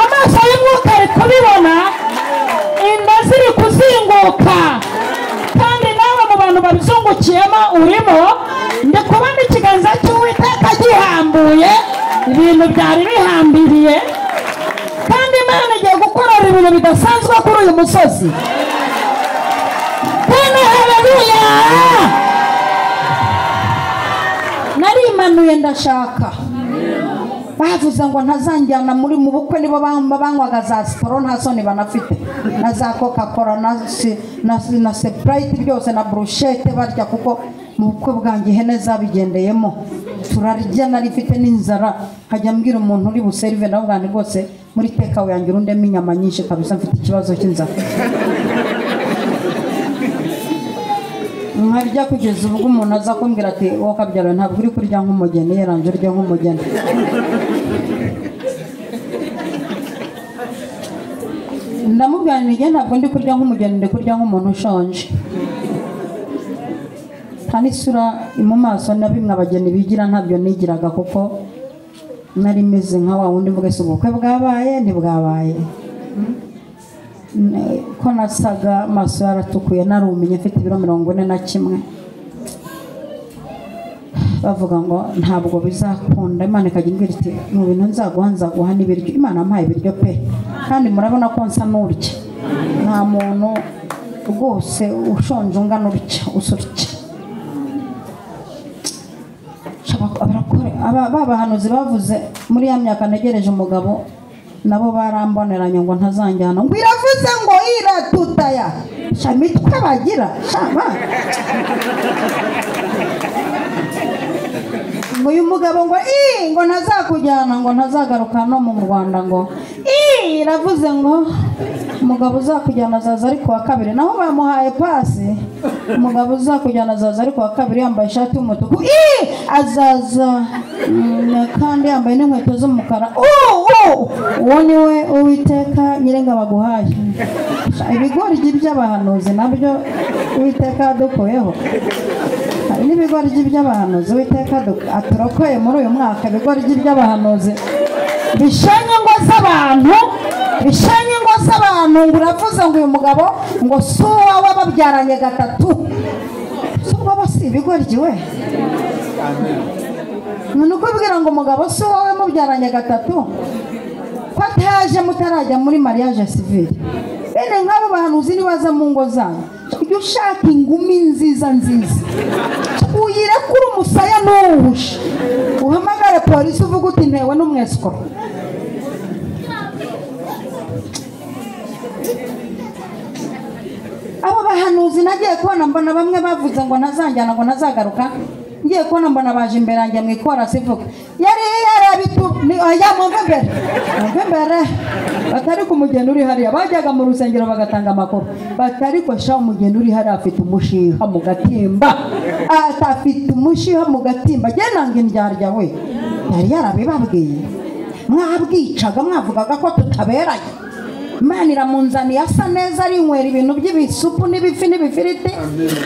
Amaso y'umwuka ari kubibona, inda ziri kuzinguka, kandi nawe mu bantu babizungukiyemo urimo. Ndi kubona ikiganza cy'Uwiteka gihambuye ibintu byari bihambiriye, kandi Imana igiye gukorera ibintu bidasanzwe kuri uyu musozi. Kandi haleluya! Narimanuye ndashaka. Bavuze ngo ntazanjyana muri mu bukwe, nibo banywaga za siporo nta soni banafite, na za Coca-Cola na Sprite byose na brochette barya, kuko mu bukwe bwanjye ihene zabigendeyemo. Turarya, nari mfite n'inzara, nkajya mbwira umuntu uri buserive ndavuga nti rwose muri tekawe yanjye urundemo inyama nyinshi kabisa, mfite ikibazo cy'inzara. Nkarya kugeza ubwo umuntu aza kumbwira ati wowe kabyara ntabwo uri kurya nk'umugeni, yaranje urya nk'umugeni. Ndamubwira nti ntabwo ndi kurya nk'umugeni, ndi kurya nk'umuntu ushonje. Nta n'isura mu maso na bimwe abageni bigira ntabyo nigiraga, kuko nari meze nka wa wundi mvuga se ubukwe bwabaye ntibwabaye. Ko nasaga amaso yaratukuye, narumenye mfite ibiro 41. Bavuga ngo ntabwo bizakunda. Imana ikajya imbwira iti mu bintu nzaguha nzaguha n'ibiryo. Imana ampaye ibiryo pe, kandi murabona ko nsa n'urya. Nta muntu rwose ushonje ungana utya usurya. Abahanuzi bavuze muri ya myaka ntegereje umugabo, nabo baramboneranye ngo ntazanjyana, ngo iravuze ngo iratutaya shamitwe bagira shaba. Ngo uyu mugabo ngo ngo ntazakujyana, ngo ntazagaruka no mu Rwanda, ngo iravuze ngo umugabo uzakujyana azaza ari kuwa kabiri. Naho bamuhaye pasi, umugabo uzakujyana azaza ari kuwa kabiri yambaye ishati y'umutuku, azaza kandi yambaye n'inkweto z'umukara. Uwo ni we Uwiteka Nyiringabo aguhaye. Ibigori by'abahanuzi nabyo Uwiteka yadukuyeho. Hari n'ibigori by'abahanuzi Uwiteka aturokoye muri uyu mwaka. Ibigori by'abahanuzi bishanye ingo z'abantu, bishanye ingo z'abantu. Ngo uravuze ngo uyu mugabo ngo si uwawe babyaranye gatatu, si ubwo si ibigoryi we. Ni ukubwira ngo umugabo si uwawe mubyaranye gatatu, ko ataje mutarajya muri mariage civile. Bene nk'abo bahanuzi nibaza mu ngo zanyu, ujye ushaka ingumi nziza nziza, uyirekure umusaya ntuwuhushe, uhamagare polisi uvuge uti ntewe n'umwesikoro. Abo bahanuzi nagiye kubona mbona bamwe bavuze ngo ntazanjyana, ngo ntazagaruka. Ngiye kubona mbona baje imbere yanjye mu ikorasi ivuga yari yarabitu oya mwumve imbere, mwumve imbere. Batari ku mugeni uri hariya, bajyaga mu rusengero bagatanga amakuru, batari ko sha umugeni uri hariya afite umushiha mu gatimba, atafite umushiha mu gatimba. Jye nanga indyarya we, yari yarabibabwiye. Mwabwicaga mwavugaga ko tutaberanye. Imana iramunzaniye asa neza, arinywera ibintu by'ibisupu n'ibifi n'ibifiriti.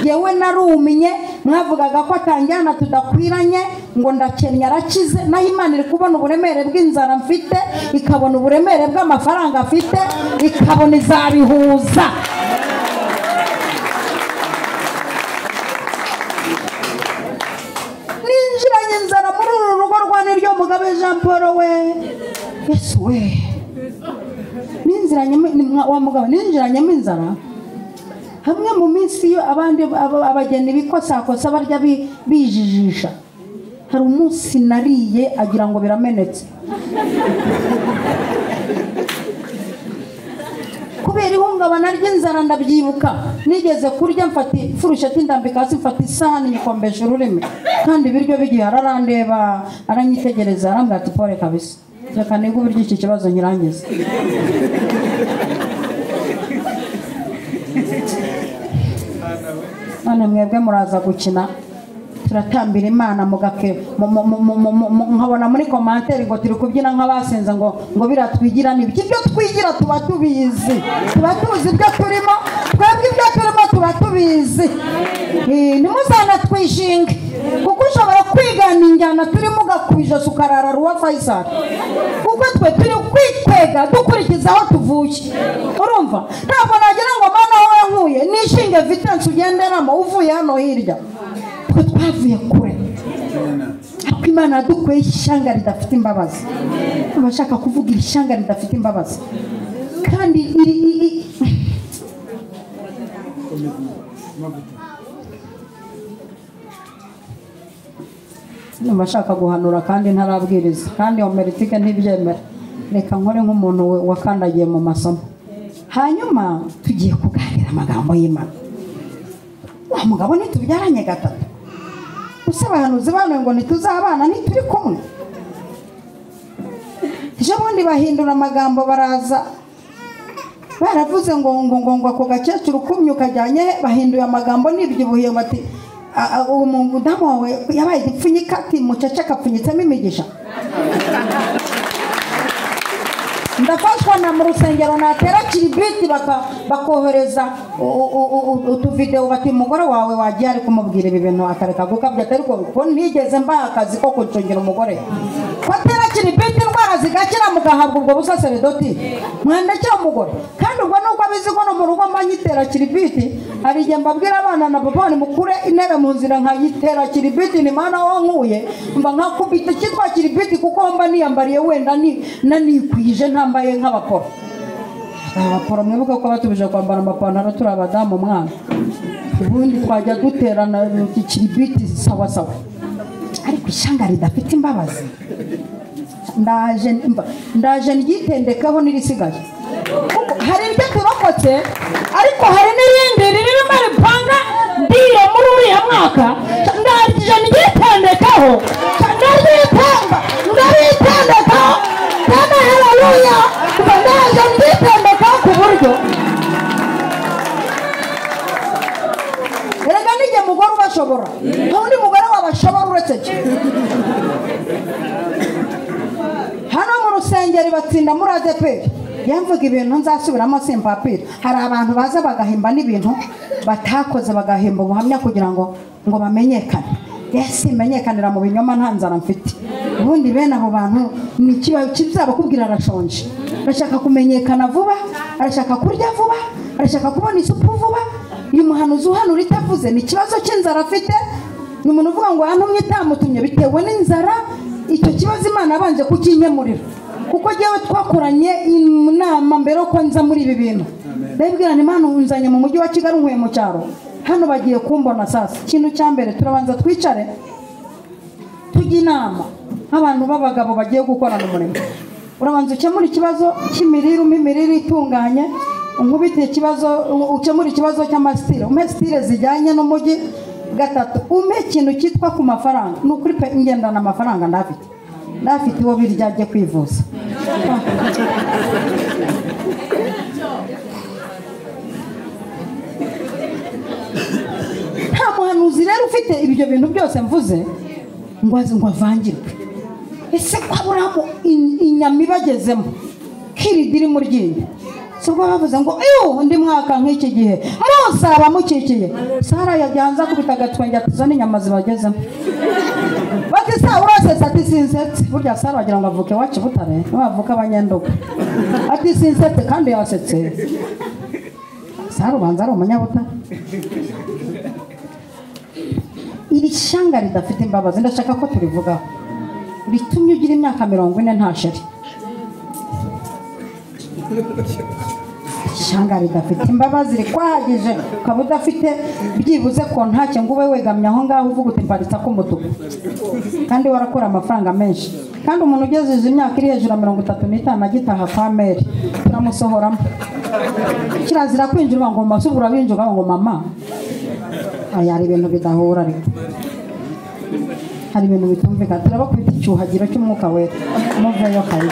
Yewe narumenye, mwavugaga ko atanjyana tudakwiranye, ngo ndakennye arakize. Naho Imana iri kubona uburemere bw'inzara mfite, ikabona uburemere bw'amafaranga afite, ikabona izabihuza. Yesu we, ninziranye wa mugabo, ninjiranyemo inzara. Hamwe mu minsi yo abandi abageni bikosakosa barya bijijisha, hari umunsi nariye agira ngo biramenetse kubera ihungabana ry'inzara. Ndabyibuka nigeze kurya mfata ifurusheti ndambika hasi, mfata isahani nyikombesha ururimi, kandi ibiryo bigiye. Ararandeba, aranyitegereza, arambwira ati pole kabisa, reka nige uburyo iki kibazo nkirangiza. None mwebwe muraza gukina, turatambira Imana mugake, nkabona muri commentaire ngo turi kubyina nk'abasenze, ngo biratwigira. Nibyo, ibyo twigira tuba tubizi, tuba tuzi ibyo turimo. Twebwe ibyo turimo tuba tubizi. Ntimuzanatwishinge, kuko ushobora kwigana injyana turimo ugakubija ukarara ruwa Faisal, kuko twe turi kwikwega dukurikiza aho tuvuye. Urumva, ntabwo nagira ngo mana wowe nkuye nishinge vitesse ugenderamo uvuye hano hirya. Twe twavuye kure, ariko Imana yadukuye ishyanga ridafite imbabazi. Abashaka kuvuga iri shyanga ridafite imbabazi, kandi iri numva guhanura kandi ntarabwiriza, kandi homeritike ntibyemera. Reka nkore nk'umuntu wakandagiye mu masomo. Hanyuma tugiye kuganira amagambo y'Imana. Wa mugabo ntitubyaranye gatatu, gusa abahanuzi bano ngo ntituzabana, ntituri kumwe. Ejo bundi bahindura amagambo, baraza baravuze ngo ngo ngo ngo ako gakecuru kumye ukajyanye, bahinduye amagambo nibyibuhiye bati uwo mudamu wawe yabaye igipfunyika, ati muceceka apfunyitsemo imigisha. Ndafashwa na mu rusengero natera kiribiti bakohereza utuvideo bati umugore wawe wagiye ari kumubwira ibi bintu akareka gukabya, ariko ko ntigeze mbaha akazi ko kuncungira umugore. Ko atera kiribiti indwara zigakira mugahabwa ubwo busaseredoti, mwandekera umugore. Kandi ubwo nuko abizi ko no mu rugo mba nyitera kiribiti, hari igihe mbabwira abana na papa ni mukure intebe mu nzira nkayitera kiribiti, ni mana wankuye mba nkakubita cyitwa kiribiti, kuko mba niyambariye wenda ni nanikwije ntambaye nk'abaporo. Abaporo mwibuka ko batubije kwambara amapantaro turi abadamu mwana, ubundi twajya duterana ikiribiti sawa sawa. Ariko ishyanga ridafite imbabazi, ndaje ndyitendekaho n'irisigaye. Hari iryo turokotse, ariko hari n'irindi ririmo ripanga ndiro muri uriya mwaka, ndaje ndyitendekaho, ndaryitanga, ndaryitendekaho. Tena haleluya, ndaje ndyitendekaho ku buryo erega nijye mugore ubashobora, nta wundi mugore wabashobora uretse cye. Hano mu rusengero batsinda muri ADEPR, yamvuga ibintu nzasubiramo simpapira. Hari abantu baza bagahimba n'ibintu batakoze, bagahimba ubuhamya kugira ngo bamenyekane. Yesu imenyekanira mu binyoma, nta nzara mfite. Ubundi bene abo bantu ni kizabakubwira arashonje, arashaka kumenyekana vuba, arashaka kurya vuba, arashaka kubona isupu vuba. Uyu muhanuzi uhanura itavuze ni ikibazo cy'inzara afite. Ni umuntu uvuga ngo yantumye itamutumye bitewe n'inzara. Icyo kibazo Imana abanje kukinyemurira, kuko jyewe twakoranye inama mbere ko nza muri ibi bintu. Ndabibwira ni Imana unzanye mu mujyi wa Kigali nkuye mu cyaro, hano bagiye kumbona sasa. Ikintu cya mbere turabanza twicare tujye inama nk'abantu b'abagabo bagiye gukorana umurimo. Urabanza ukemura ikibazo cy'imirire, umpe imirire itunganye, unkubite ikibazo, ukemura ikibazo cy'amasitire, umpe sitire zijyanye n'umujyi. Gatatu, umpe ikintu cyitwa ku mafaranga. Ni ukuri pe, ngendana amafaranga ndafite uwo birya ajye kwivuza. Nta muhanuzi rero ufite ibyo bintu byose mvuze ngo aze ngo avangirwe. Ese ko Aburahamu inyama ibagezemo kiridi mu ryinyo, ubwo bavuze ngo undi mwaka nk'iki gihe muzaba mukikiye. Sara yajyanza kubita agatwenge ati izo ni inyama zibagezemo. Bati sa urasetse, ati sinsetse. Burya Sara wagira ngo avuke iwacu Butare, nibavuka abanyenduga. Ati sinsetse, kandi yasetse. Sara ubanza ari umunyabutare. Iri shyanga ridafite imbabazi ndashaka ko turivugaho, ritumye ugira imyaka 40 nta sheri. Ishyanga ridafite imbabazi rikwahagije, ukaba udafite byibuze ko ntacyo ngo ube wegamye aho ngaho uvuga uti mparitse ak'umutuku, kandi warakora amafaranga menshi. Kandi umuntu ugejeje imyaka iri hejuru ya 35 agitaha kwa meri turamusohoramo. Kirazira kwinjira ngo mama, subura binjira ngo mama. Aya ari ibintu bidahura, ariko hari ibintu bitumvikana. Turabakubita icyuhagiro cy'umwuka wera, muveyo kare.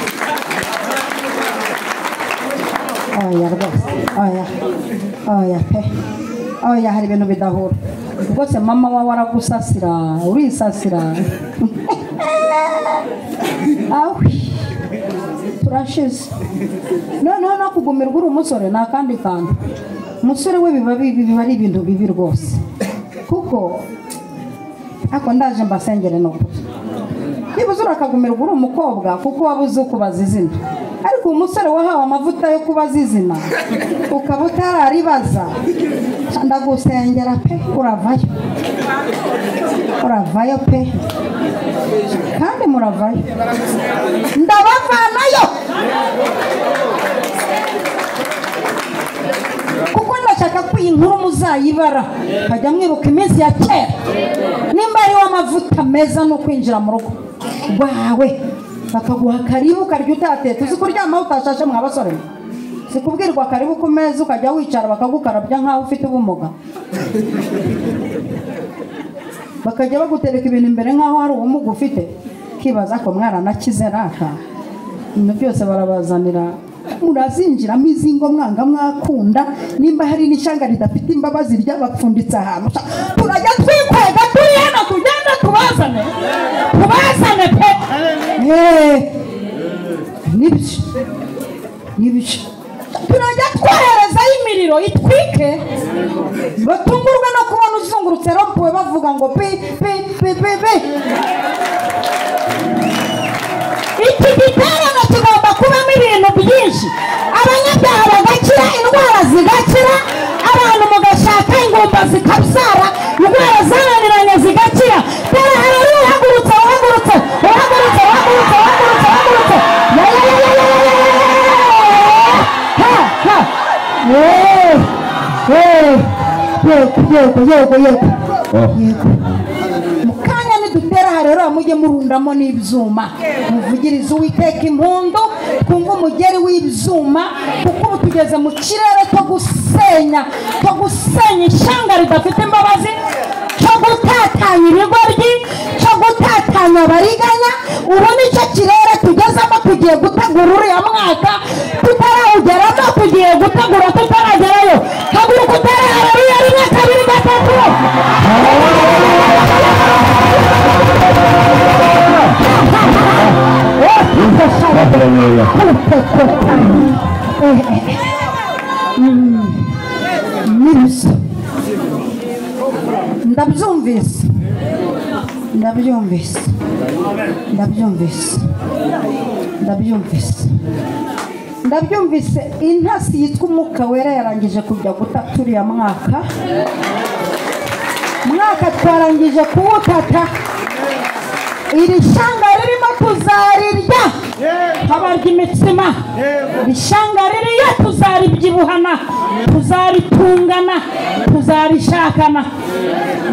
Oya rwose, oya, oya pe, oya, hari ibintu bidahura rwose. Mama wawe aragusasira, urisasira. Awi, turashize. Noneho no kugumirwa uri umusore ni akandi kantu. Umusore we biba ari ibintu bibi rwose, kuko ako ndaje mbasengere no kuri niba urakagumirwa uri umukobwa, kuko wabuze ukubaza izina. Ariko umusore wahawe amavuta yo kubaza izina ukaba utararibaza, ndagusengera pe, uravayo, uravayo pe, kandi muravayo, ndabavanayo. Kuko ndashaka ko iyi nkuru muzayibara, kajya mwibuka iminsi ya kera. Nimba ari amavuta meza no kwinjira mu rugo rwawe bakaguha karibu ukarya utatetse. Uzi kuryama utashashe mwa basore? Sikubwirwa karibu ku meza ukajya wicara bakagukarabya nkaho ufite ubumuga, bakajya bagutereka ibintu imbere nkaho hari ubumuga ufite, kibaza ko mwaranakize raka. Ibintu byose barabazanira, murazinjiramo izingo mwanga mwakunda. Nimba hari n'ishyanga ridafite imbabazi ryabapfunditse ahantu, turajya twikwega turi hano, tugenda tubazane, tubazane pe. Nibyo, nibyo, turajya twoherezayo imiriro itwike, batungurwe no kubona uzungurutse rompuwe bavuga ngo pi pi pi pi pi. Iki giterane kigomba kubamo ibintu byinshi, abanyabyaha bagakira, indwara zigakira, abantu mugashaka ingumba zikabyara, indwara zananiranye zigakira. Dore hari uhagurutse, uhagurutse, uhagurutse, uhagurutse, uhagurutse, uhagurutse. Ha ha, yego yego yego yego yego. Mukanya nidutera rero mujye murundamo n'ibyuma, muvugirize Uwiteka impundu, twumve umugeri w'ibyuma, kuko ubu tugeze mu kirere cyo gusenya, cyo gusenya ishyanga ridafite imbabazi, cyo gutatanya ibigoryi, cyo gutatanya abariganya. Ubu nicyo kirere tugezemo, tugiye gutegura uriya mwaka tutarawugeramo, tugiye gutegura tutaragerayo. Haguruka utere haleluya 1 2 3. Ndabyumvise, ndabyumvise, ndabyumvise, ndabyumvise, ndabyumvise. Intasi yitwa umwuka wera yarangije kujya gutata uriya mwaka. Mwaka twarangije kuwutata. Iri shyanga ririmo tuzarirya abarya imitsima, iri shyanga ririya tuzaribyibuhana, tuzaritungana, tuzarishakana.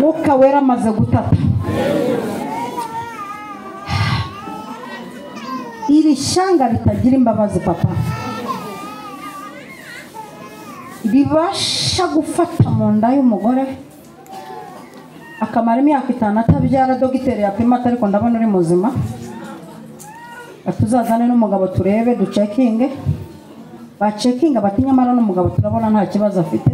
Mwuka wera amaze gutata iri shyanga ritagira imbabazi papa, ribasha gufata mu nda y'umugore akamara imyaka 5 atabyara. Dogiteri yapima ariko ndabona uri muzima, atuzazane n'umugabo turebe ducekinge. Bacekinga bati nyamara n'umugabo turabona nta kibazo afite,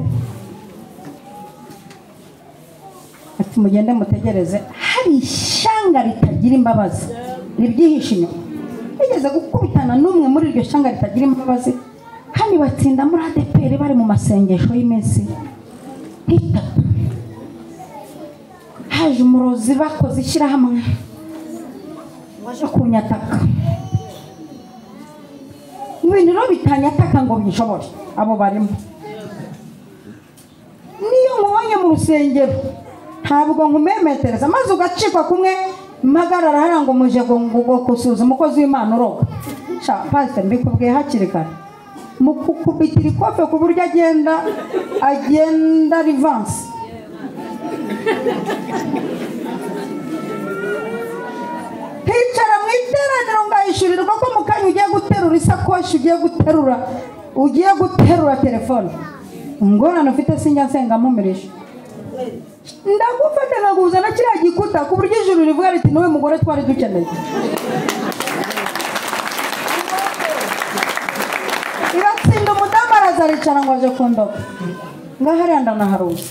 ati mugende mutegereze. Hari ishyanga ritagira imbabazi ribyihishe inyuma. Bigeze gukubitana n'umwe muri iryo shyanga ritagira imbabazi, hano batsinda muri ADPR bari mu masengesho y'iminsi 3. Haje umurozi bakoze ishyirahamwe waje kunyataka. Ibintu rero bitanyataka ngo bishobore abo barimo. Niyo nkubonye mu rusengero ntabwo nkumemetereza, maze ugacikwa kumwe mpagarara hariya ngo muje ngo gusuzuma umukozi w'Imana uroga. Sha pastor mbikubwiye hakiri kare, Mukukubitira ikofe ku buryo agenda rivanse. Hicara mu iteraniro ngahishurirwa ko mu kanya ugiye guterura isakoshi, ugiye guterura telefone. Ingorane ufite sinjya nsenga mpumirije. Ndagufata nkaguhuza na kiriya gikuta ku buryo ijuru rivuga riti niwe mugore twari dukeneye. Iratsinda umudamu araza aricara ngo aje kundoga. Ngaho hariya ndanaharuzi.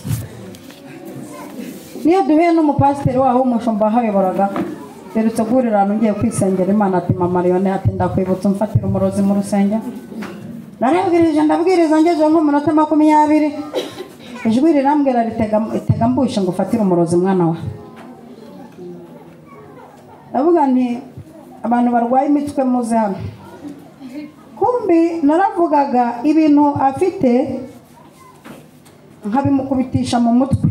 Niyo duhuye n'umupasiteri waho w'umushumba wahayoboraga, mperutse guhurira ahantu ngiye kwisengera Imana, ati mama Liyone, ati ndakwibutsa umfatira umurozi mu rusengero. Narabwirije ndabwiriza ngejeje nko mu minota 20, ijwi rirambwira ritega mbushe ngo ufatire umurozi mwana wa. Ndavuga nti abantu barwaye imitwe muze hano. Kumbi naravugaga ibintu afite nkabimukubitisha mu mutwe.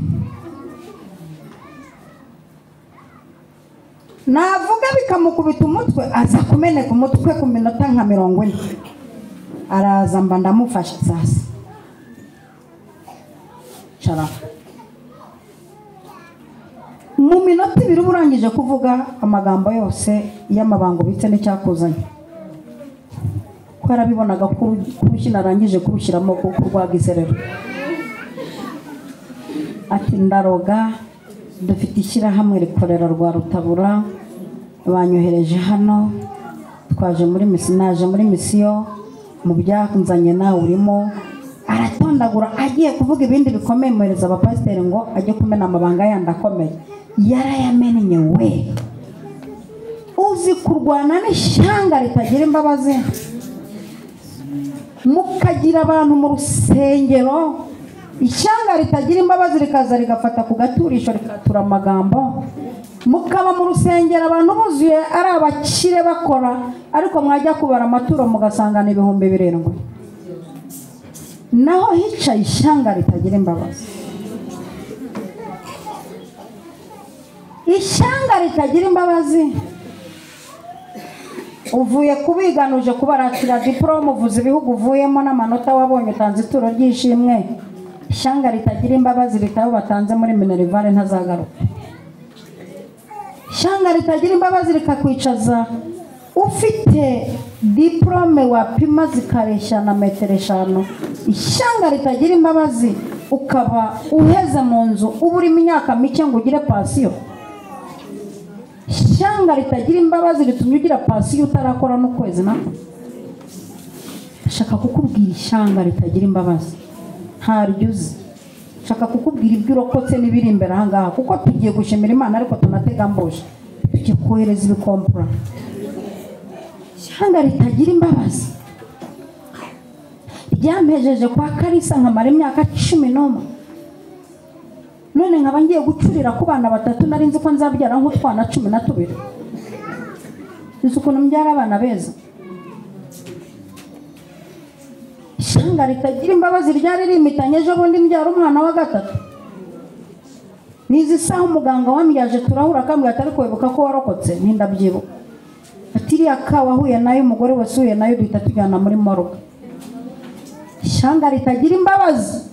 Navuga bikamukubita umutwe, aza kumeneka umutwe ku minota nka 40. Araza mba ndamufasha sasa. Cara. Mu minota 2 urangije kuvuga amagambo yose y'amabango bitse n'icyakuzanye. Ko yarabibonaga ko narangije kurushyiramo kuko rwagize rero. Ati ndaroga, dufite ishyirahamwe rikorera rwa Rutabura, banyohereje hano, twaje muri misiyo, naje muri misiyo, mu byakunzanye nawe urimo. Aratondagura agiye kuvuga ibindi bikomeye, muhereza abapasiteri ngo ajye kumena amabanga yandi akomeye. Yarayamennye we. Uzi kurwana n'ishyanga ritagira imbabazi, mukagira abantu mu rusengero, ishyanga ritagira imbabazi rikaza rigafata ku gaturisho rikatura amagambo, mukaba mu rusengero abantu buzuye ari abakire bakora, ariko mwajya kubara amaturo mugasangana 7,000. Naho hicaye ishyanga ritagira imbabazi. Ishyanga ritagira imbabazi. Uvuye kubiganuje kubaratira diplome, uvuze ibihugu uvuyemo n'amanota wabonye, utanze ituro ry'ishimwe. Ishyanga ritagira imbabazi ritabo batanze muri Minerivare ntazagaruka. Ishyanga ritagira imbabazi rikakwicaza ufite diplome wapima zikareshya na metero 5. Ishyanga ritagira imbabazi ukaba uheze mu nzu ubura imyaka mike ngo ugire pansiyo. Ishyanga ritagira imbabazi ritumye ugira pansiyo utarakora n'ukwezi nako. Shaka kukubwira ishyanga ritagira imbabazi ntaryo uzi. Shaka kukubwira ibyo urokotse n'ibiri imbere aha ngaha, kuko tugiye gushimira Imana ariko tunatega mbuje, tugiye kohereza ibikompura. Ishyanga ritagira imbabazi ryampejeje kwa Kalisa nkamara imyaka 11. None nkaba ngiye gucurira ku bana 3 nari nzi ko nzabyara nk'utwana 12. Nzi ukuntu mbyara abana beza. Ishyanga ritagira imbabazi ryari rimitanye ejo bundi mbyara umwana wa 3. Nizi saha umuganga wambyaje turahura akambwira atari kwibuka ko warokotse, ntindabyibuka. Ati iriya ka wahuye nayo umugore wasuye nayo duhita tujyana muri morgue. Ishyanga ritagira imbabazi.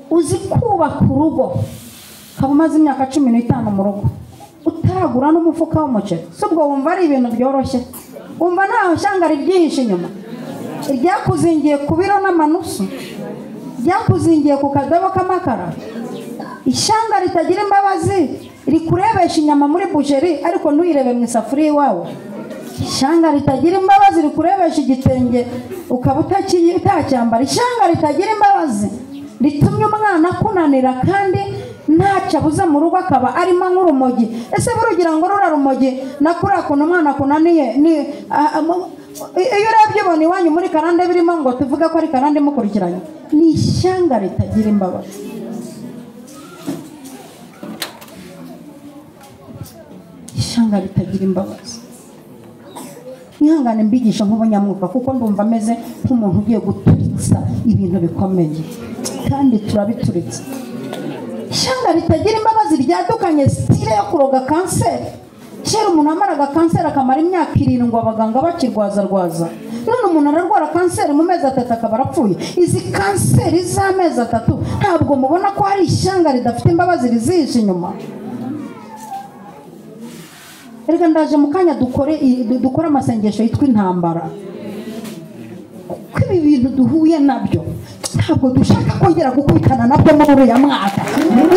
Uzi kubaka urugo ukaba umaze imyaka 15 mu rugo utaragura n'umufuka w'umuceri, si ubwo wumva ari ibintu byoroshye? Wumva ntaho ishyanga ribyihishe inyuma, ryakuzingiye ku biro n'amanusu, ryakuzingiye ku kadobo k'amakara. Ishyanga ritagira imbabazi rikurebesha inyama muri boucherie ariko ntuyirebe mu isafuriya iwawe. Ishyanga ritagira imbabazi rikurebesha igitenge ukaba utacyambara. Ishyanga ritagira imbabazi ritumye umwana akunanira kandi ntacyo abuze mu rugo akaba arimo nk'urumogi. Ese burugira ngo rura rumogi na kuriya kuntu umwana akunaniye ni iyo urebye ubona iwanyu muri karande birimo ngo tuvuge ko ari karande mukurikiranye. Ni ishyanga ritagira imbabazi. Ishyanga ritagira imbabazi. Mwihangane mbigisha nk'ubunyamwuka kuko ndumva ameze nk'umuntu ugiye guturitsa ibintu bikomeye kandi turabituritsa. Ishyanga ritagira imbabazi ryadukanye style yo kuroga kanseri. Kera umuntu amaraga kanseri akamara imyaka 7 abaganga bakirwaza rwaza. None umuntu ararwara kanseri mu mezi 3 akaba arapfuye. Izi kanseri z'amezi 3 ntabwo mubona ko hari ishyanga ridafite imbabazi rizihishe inyuma. Erega ndaje mu kanya dukore amasengesho yitwa intambara. Kuko ibi bintu duhuye nabyo ntabwo dushaka kongera gukubitana nabyo muri uriya mwaka.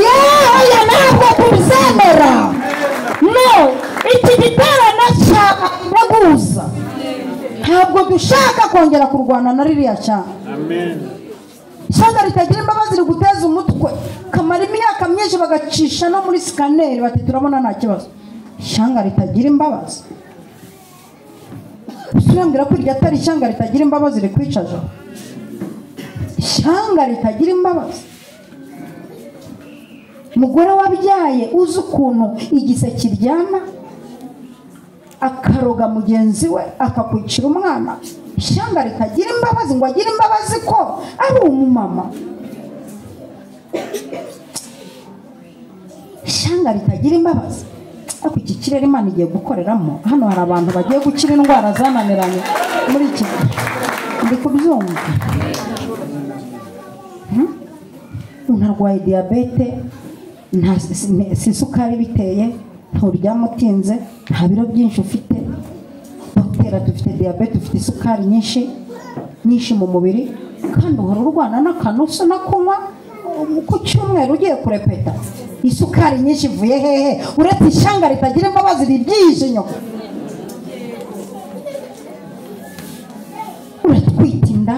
Yewe ntabwo tuzemera. No, iki giterane cyabaguza. Ntabwo dushaka kongera kurwana na ririya cyane. Amen. Ishyanga ritagira imbabazi riguteza umutwe kamara imyaka myinshi bagacisha no muri sikaneri bati turabona nta kibazo. Ishyanga ritagira imbabazi. Usirambira ko iryo atari ishyanga ritagira imbabazi rikwicaje. Ishyanga ritagira imbabazi. Umugore wabyaye uzi ukuntu igise kiryana akaroga mugenzi we akakwicira umwana. Ishyanga ritagira imbabazi ngo agire imbabazi ko ari umumama. Ishyanga ritagira imbabazi. Ariko iki kirere Imana igiye gukoreramo, hano hari abantu bagiye gukira indwara zananiranye muri iki gihe. Ndi kubyumva. Umuntu arwaye diyabete, nta si isukari biteye, nturyama utinze, nta biro byinshi ufite. Dogiteri dufite diyabete, ufite isukari nyinshi nyinshi mu mubiri, kandi uhora urwana n'akanusu no kunywa ku cyumweru ugiye kurepeta. Isukari nyinshi ivuye hehe? Uretse ishyanga ritagira imbabazi ribyishe inyuma. Uratwita inda,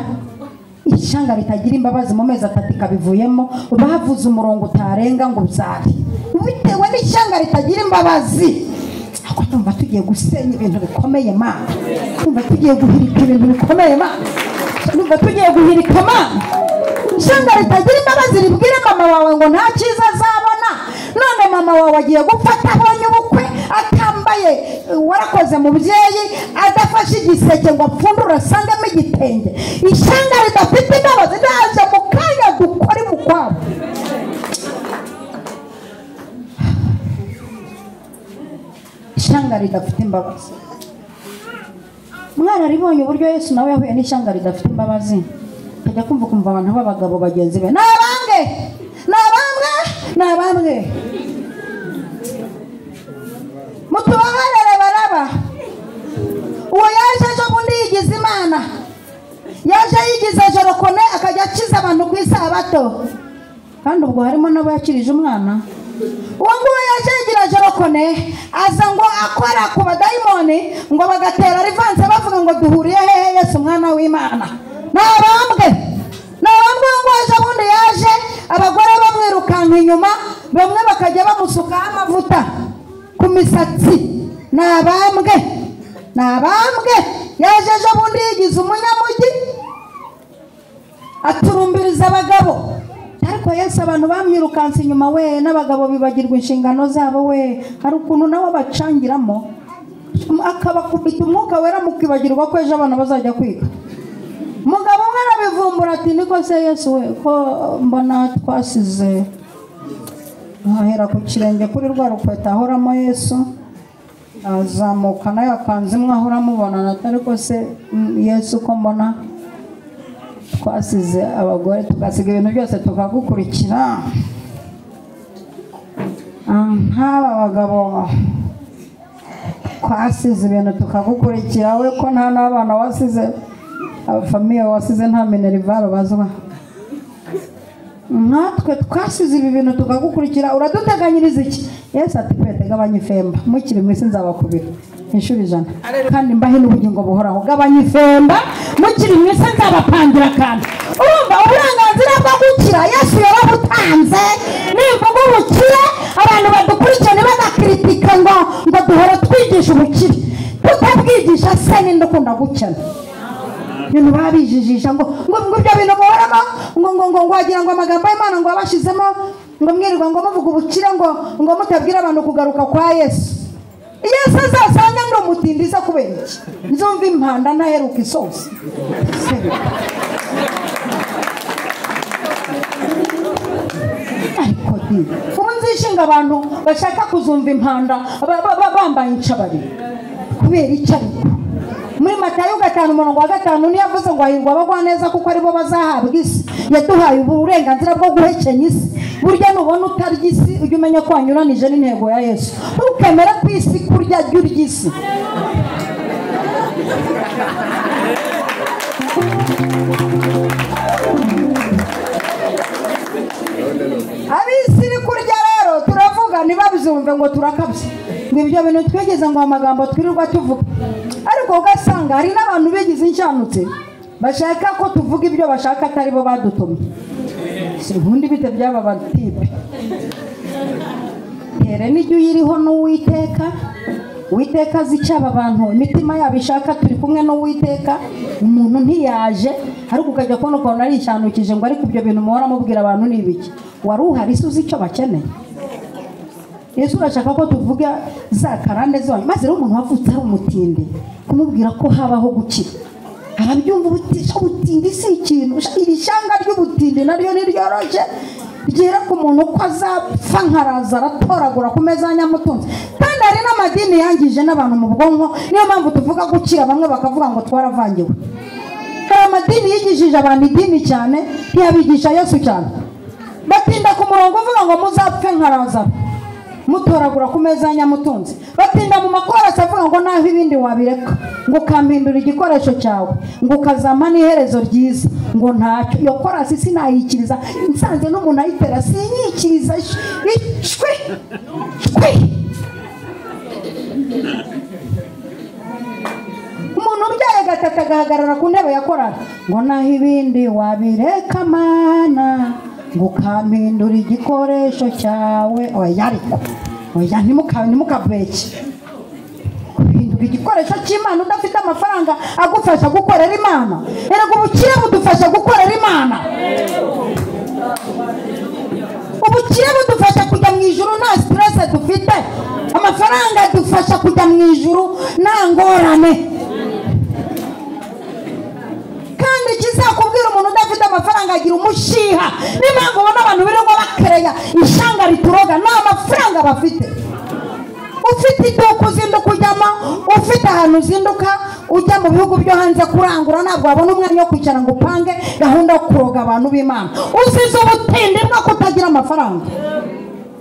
ishyanga ritagira imbabazi mu mezi 3 ikabivuyemo, bavuze umurongo utarenga ngo ubyare bitewe n'ishyanga ritagira imbabazi. Ariko ndumva tugiye gusenya ibintu bikomeye Mana. Ndumva tugiye guhirika ibintu bikomeye Mana. Ndumva tugiye guhirika Mana. Ishyanga ritagira imbabazi ribwire mama wawe ngo nta cyiza azabona. None mama wawe agiye gufata abonye ubukwe atambaye warakoze mubyeyi, adafashe igiseke ngo apfundure asangemo igitenge. Ishyanga ridafite imbabazi ndaje mu kanya dukore mu kwabo. Ishyanga ridafite imbabazi. Mwararibonye uburyo Yesu nawe yahuye n'ishyanga ridafite imbabazi. Kajya kumva kumva abantu b'abagabo bagenzi be, nabange nabambwe nabambwe, mutubabarere baraba. Uwo yaje ejo bundi yigize Imana, yaje yigize jorokone akajya akiza abantu ku isabato, kandi ubwo harimo n'abo yakirije umwana. Uwo nguwo yaje yigira jorokone aza ngo akora ku badayimoni ngo bagatera rivanse bavuga ngo duhuriye hehe Yesu umwana w'Imana. Nabambwe nabambwe ngo ejo bundi yaje abagore bamwirukanka inyuma, bamwe bakajya bamusukaho amavuta ku misatsi. Nabambwe nabambwe yaje ejo bundi yigize umunyamujyi aturumbiriza abagabo. Ariko Yesu abantu bamwirukanse inyuma we, n'abagabo bibagirwa inshingano zabo we. Hari ukuntu nawe bacangiramo akabakubita umwuka wera mukibagirwa ko ejo abana bazajya kwiga. Mugabo umwe arabivumbura ati niko se Yesu we ko mbona twasize ahera ku kirenge kuri rwa rukweta ahoramo Yesu, azamuka nayo akanze imwe ahora amubona, ariko se Yesu ko mbona twasize abagore tugasiga ibintu byose tukagukurikira, nk'aba bagabo twasize ibintu tukagukurikira, we ko nta n'abana wasize, abafamiye wasize nta minerivaro bazwa, natwe twasize ibi bintu tukagukurikira, uraduteganyiriza iki? Yesu ati kwete gabanya ifemba, mukiri mu isi nzabakubira inshuro 100 kandi mbahe n'ubugingo buhoraho. Gabanya ifemba, mukiri mu isi nzabapangira kandi. Urumva uburenganzira bwo gukira Yesu yarabutanze. Nimvuga ubukire abantu badukurikira ntibagakritika ngo duhora twigisha ubukire, tutabwigisha se ninde ukunda gukena. Ibintu babijijisha ngo ngo ibyo bintu muhoramo ngo ngo ngo ngo wagira ngo amagambo y'Imana ngo abashizemo ngo mwirirwa ngo muvuga ubukire ngo ngo mutabwira abantu kugaruka kwa Yesu. Yesu azasanga ndi umutindi se kubera iki? Nzumva impanda ntaheruka isosi. Ariko di ubu nzishinga iki ngo abantu bashaka kuzumva impanda bambaye incabari? Kubera iki? Ariko muri Matayo 5:5 niyo yavuze ngo hahirwa abagwa neza kuko aribo bazahabwa isi. Yaduhaye uburenganzira bwo guhekenya isi. Burya nubona utarya isi ujye umenya ko wanyuranije n'intego ya Yesu. Ntukemere ku isi kurya, jya urya isi. Ab'isi iri kurya rero turavuga ntibabyumve ngo turakabye, ngo ibyo bintu twigeze ngo amagambo twirirwa tuvuga. Ariko ugasanga hari n'abantu bigize inshanutse bashaka ko tuvuga ibyo bashaka atari bo badutumye. Ubundi bite by'aba batipe? Tere n'ijya uyiriho n'Uwiteka. Uwiteka azi icyo aba bantu imitima yabo ishaka. Turi kumwe n'Uwiteka. Umuntu ntiyaje ariko ukajya kubona ukuntu arishanukije ngo ariko ibyo bintu muhora mubwira abantu ni ibiki? Wari uhari se uzi icyo bakeneye? Yesu urashaka ko tuvuga za karande zanyu. Maze rero umuntu wavutse ari umutindi kumubwira ko habaho gukira arabyumva. Ubutindi si ikintu. Iri shyanga ry'ubutindi naryo ntiryoroshye, ryera ku muntu ko azapfa nkaraza aratoragura ku meza ya nyamutunzi. Kandi hari n'amadini yangije n'abantu mu bwonko. Niyo mpamvu tuvuga gukira bamwe bakavuga ngo twaravangiwe. Hari amadini yigishije abantu idini cyane, ntiyabigisha Yesu cyane. Batinda ku murongo uvuga ngo muzapfe nkaraza mutoragura ku meza ya nyamutunzi. Batinda mu makorasi avuga ngo naho ibindi wabireka, ngo ukampindura igikoresho cyawe, ngo ukazampa n'iherezo ryiza, ngo ntacyo. Iyo korasi sinayikiriza, nsanze n'umuntu ayitera sinyikiriza. Ishwi shwi. Umuntu ubyaye gatatu agahagarara ku ntebe ya korari ngo naho ibindi wabireka mana, ngo ukampindura igikoresho cyawe. Oya ariko oya, ntimukabeke. Guhindura igikoresho cy'Imana udafite amafaranga agufasha gukorera Imana. Erega ubukire budufasha gukorera Imana. Ubukire budufasha kujya mu ijuru nta stress dufite. Amafaranga adufasha kujya mu ijuru nta ngorane. Kandi ikizakubwira umuntu udafite amafaranga agira umushiha. Niyo mpamvu ubona abantu birirwa bakereya ishanga rituroga, nta mafaranga bafite. Ufite iduka uzinduka ujyamo, ufite ahantu uzinduka ujya mu bihugu byo hanze kurangura, ntabwo wabona umwanya wo kwicara ngo upange gahunda yo kuroga abantu b'Imana. Usize ubutindi bwo kutagira amafaranga.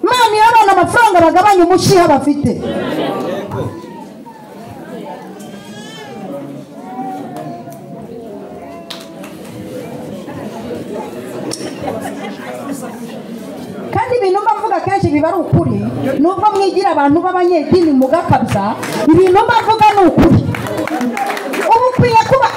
Imana iyo abana amafaranga bagabanya umushiha bafite. Kandi ibintu mbavuga kenshi biba ari ukuri, nubwo mwigira abantu b'abanyedini mugakabya, ibintu mbavuga ni ukuri. Ubu ukwiye kuba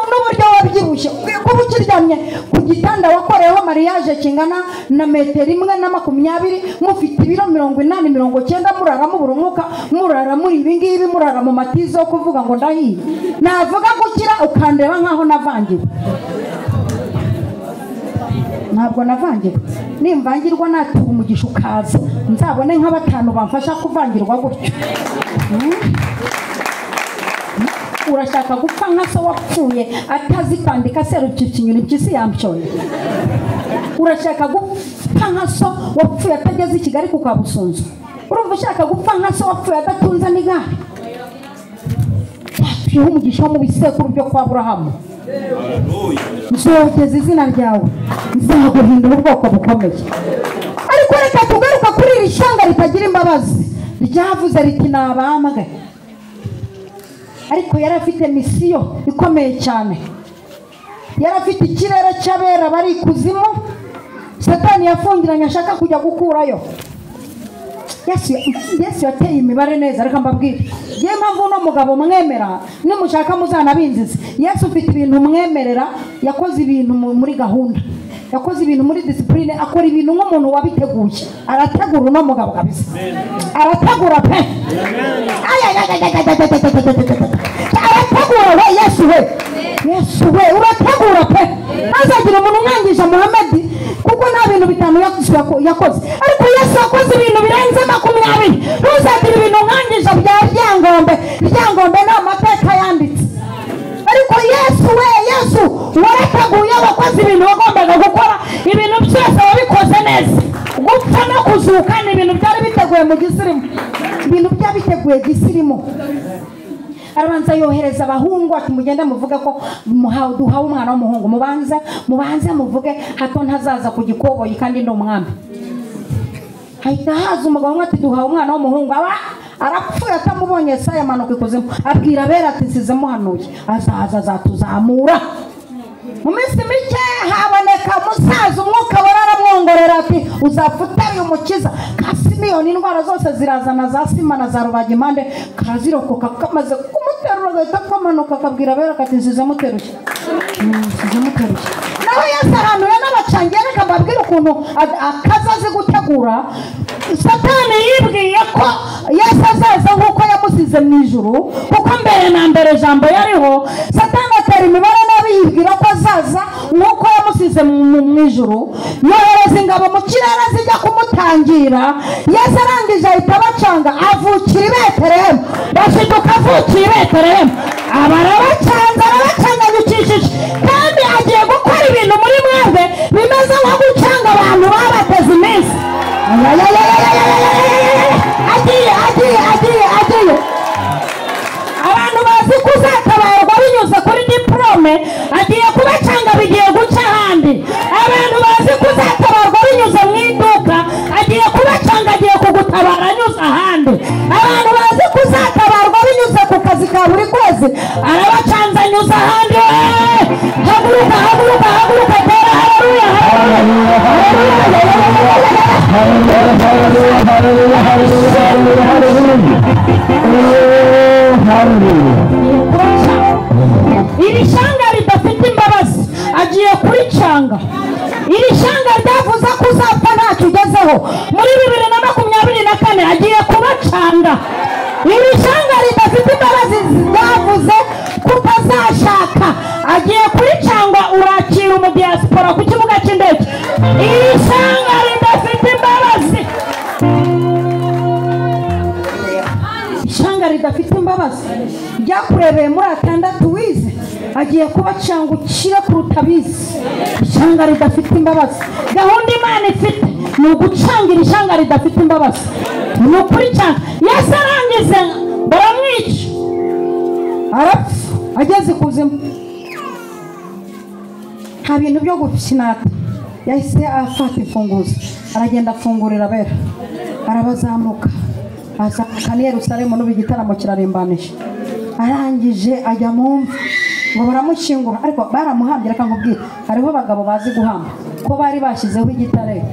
n'uburyo wabyibushye, ukwiye kuba ukiryamye ku gitanda wakoreyeho mariage kingana na metero 1.20, mufite ibiro 80 90, murara mubura umwuka, murara muri ibi ngibi, murara mu matizo yo kuvuga ngo ndahiye. Navuga gukira ukandeba nkaho navangiwe. Ntabwo navangirwa. Nimvangirwa natura umugisha ukaza, nzabone nka batanu bamfasha kuvangirwa gutyo. Urashaka gupfa nka so wapfuye atazi kwandika serukikinyura impyisi yampyoye. Urashaka gupfa nka so wapfuye atageze i Kigali ku Kabusunzu. Urumva ushaka gupfa nka so wapfuye adatunze n'igare. Yapfuye umugisha wo mu bisekuru byo kwa Aburahamu. Nzogeza izina ryawe, nzaguhindura ubwoko bukomeye. Ariko reka tugaruka kuri iri shyanga ritagira imbabazi ryavuze riti nabambwe. Ariko yari afite misiyo ikomeye cyane. Yari afite ikirere cy'abera bari ikuzimu, Satani yafungiranye ashaka kujya gukurayo. Yesu yateye imibare neza. Reka mbabwire, yewe mpamvu uno mugabo mwemera, nimushaka muzanabinzize. Yesu ufite ibintu mwemerera, yakoze ibintu muri gahunda, yakoze ibintu muri discipline, akora ibintu nk'umuntu wabiteguye. Arategura uno mugabo kabisa, arategura pe. Arategura we Yesu we, Yesu we urategura pe. Ntazagira umuntu umwangisha Muhammad kuko nta bintu bitanu yakoze. Ariko Yesu yakoze ibintu birenze 20. Ntuzagira ibintu umwangisha bya Ryangombe. Ryangombe ni amateka yanditse. Ariko Yesu we, Yesu warateguye, wakoze ibintu wagombaga gukora, ibintu byose wabikoze neza. Gupfa no kuzuka kuzuka ni ibintu byari biteguye mu gisirimu, ibintu byari biteguye gisirimu. Arabanza yohereza abahungu ati mugende muvuge ko duhawe umwana w'umuhungu, mubanze muvuge hato ntazaza ku gikoboyi kandi ndi umwami. Hahita haza umugabo umwe ati duhawe umwana w'umuhungu, aba arapfuye atamubonye. Yesaya amanuka ikuzimu abwira abera ati nsize muhanuye, azaza azatuzamura. Mu minsi mike haboneka umusaza, umwuka wera aramwongorera ati uzapfa utari umukiza. Ka Simiyoni indwara zose zirazana, za sima na za rubagimpande, karazirokoka. Kamaze kumuterura agahita kamanuka akabwira abera ati nsize muteruye, nsize muteruye. Naho Yesu ahantu yanabacangiye, reka mbabwire ukuntu akaza azi gutegura. Satani yibwiye ko Yesu azaza nk'uko yamusize mu ijuru, kuko mbere na mbere jambo yariho. Satani atera imibare nabi, yibwira ko azaza nk'uko yamusize mu ijuru, yohereza ingabo mu kirere zijya kumutangira. Yesu arangije ahita abacanga, avukira i Betelehemu. Bashiduka avukiye i Betelehemu, aba arabacanze, arabacanganyukishije, kandi agiye gukora ibintu muri mwebwe bimeze nko gucanga abantu babateze iminsi. Agiye agiye agiye agiye. Abantu bazi ko uzatabarwa binyuze kuri diporome, agiye kubacanga, bigiye guca ahandi. Abantu bazi ko uzatabarwa binyuze mu iduka, agiye kubacanga, agiye kugutabara anyuze ahandi. Abantu bazi ko uzatabarwa binyuze ku kazi ka buri kwezi, arabacanze anyuze ahandi. Haguruka, haguruka, haguruka, tera haleluya, haleluya, haleluya. Iri shanga ridafite imbabazi agiye kuricanga. Iri shanga ryavuze ko uzapfa ntacyo ugezeho, muri 2024 agiye kubacanga. Iri shanga ridafite imbabazi ryavuze ko utazashaka, agiye kuricanga, urakira umudiyasipora ku kibuga cy'indege. Iri shanga ridafite imbabazi, ishanga ridafite imbabazi ryakurebeye muri 6 wize, agiye kubacanga ukire kuruta abize. Ishanga ridafite imbabazi, gahunda Imana ifite ni ugucanga iri shanga ridafite imbabazi, ni ukuricanga. Yesu arangize baramwica, arapfa ageze ikuzimu. Nta bintu byo gukinata, yahise afata imfunguzo aragenda afungurira abera, arabazamuka, azamuka ni Yerusalemu n'ubu igitaramo kirarimbanije. Arangije ajya mu mva ngo baramushyingura, ariko baramuhambye. Reka nkubwire, hariho abagabo bazi guhamba, ko bari bashyizeho igitare,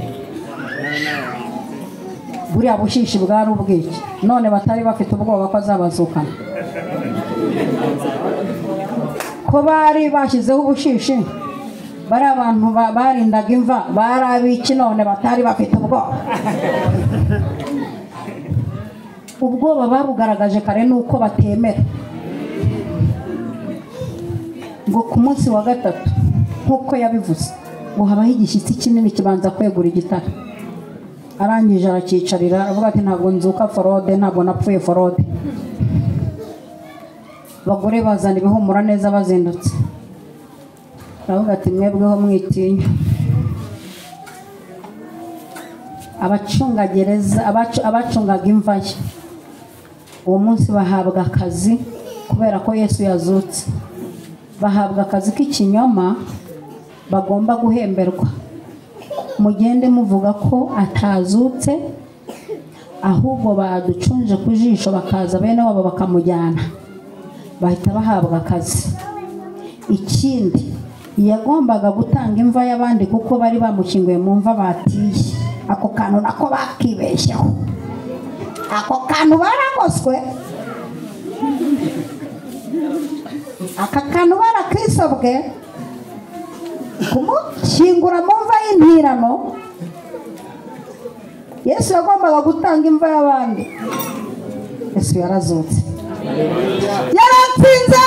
buriya bushishi bwari ubwiki, none batari bafite ubwoba ko azabazukana. Ko bari bashyizeho ubushishi, bari abantu barindaga imva, bari abiki, none batari bafite ubwoba. Ubwoba babugaragaje kare nuko batemera. Ngo ku munsi wa 3 nkuko yabivuze, ngo habaho igishyitsi kinini kibanza kwegura igitare. Arangije aracyicarira, aravuga ati ntabwo nzuka forode, ntabwo napfuye forode. Abagore bazana ibihumura neza bazindutse, aravuga ati mwebweho mwitinya. Abacungagereza, abacungaga imva ye uwo munsi bahabwa akazi kubera ko Yesu yazutse, bahabwa akazi k'ikinyoma bagomba guhemberwa. Mugende muvuga ko atazutse, ahubwo baducunje ku jisho bakaza bene wabo bakamujyana, bahita bahabwa akazi. Ikindi yagombaga gutanga imva y'abandi kuko bari bamushyinguye mu mva batiye. Ako kantu nako bakibeshyaho, ako kantu baragoswe, aka kantu barakisobwe, kumushyingura mu mva y'intirano. Yesu yagombaga gutanga imva y'abandi. Yesu yarazutse, yaratsinze,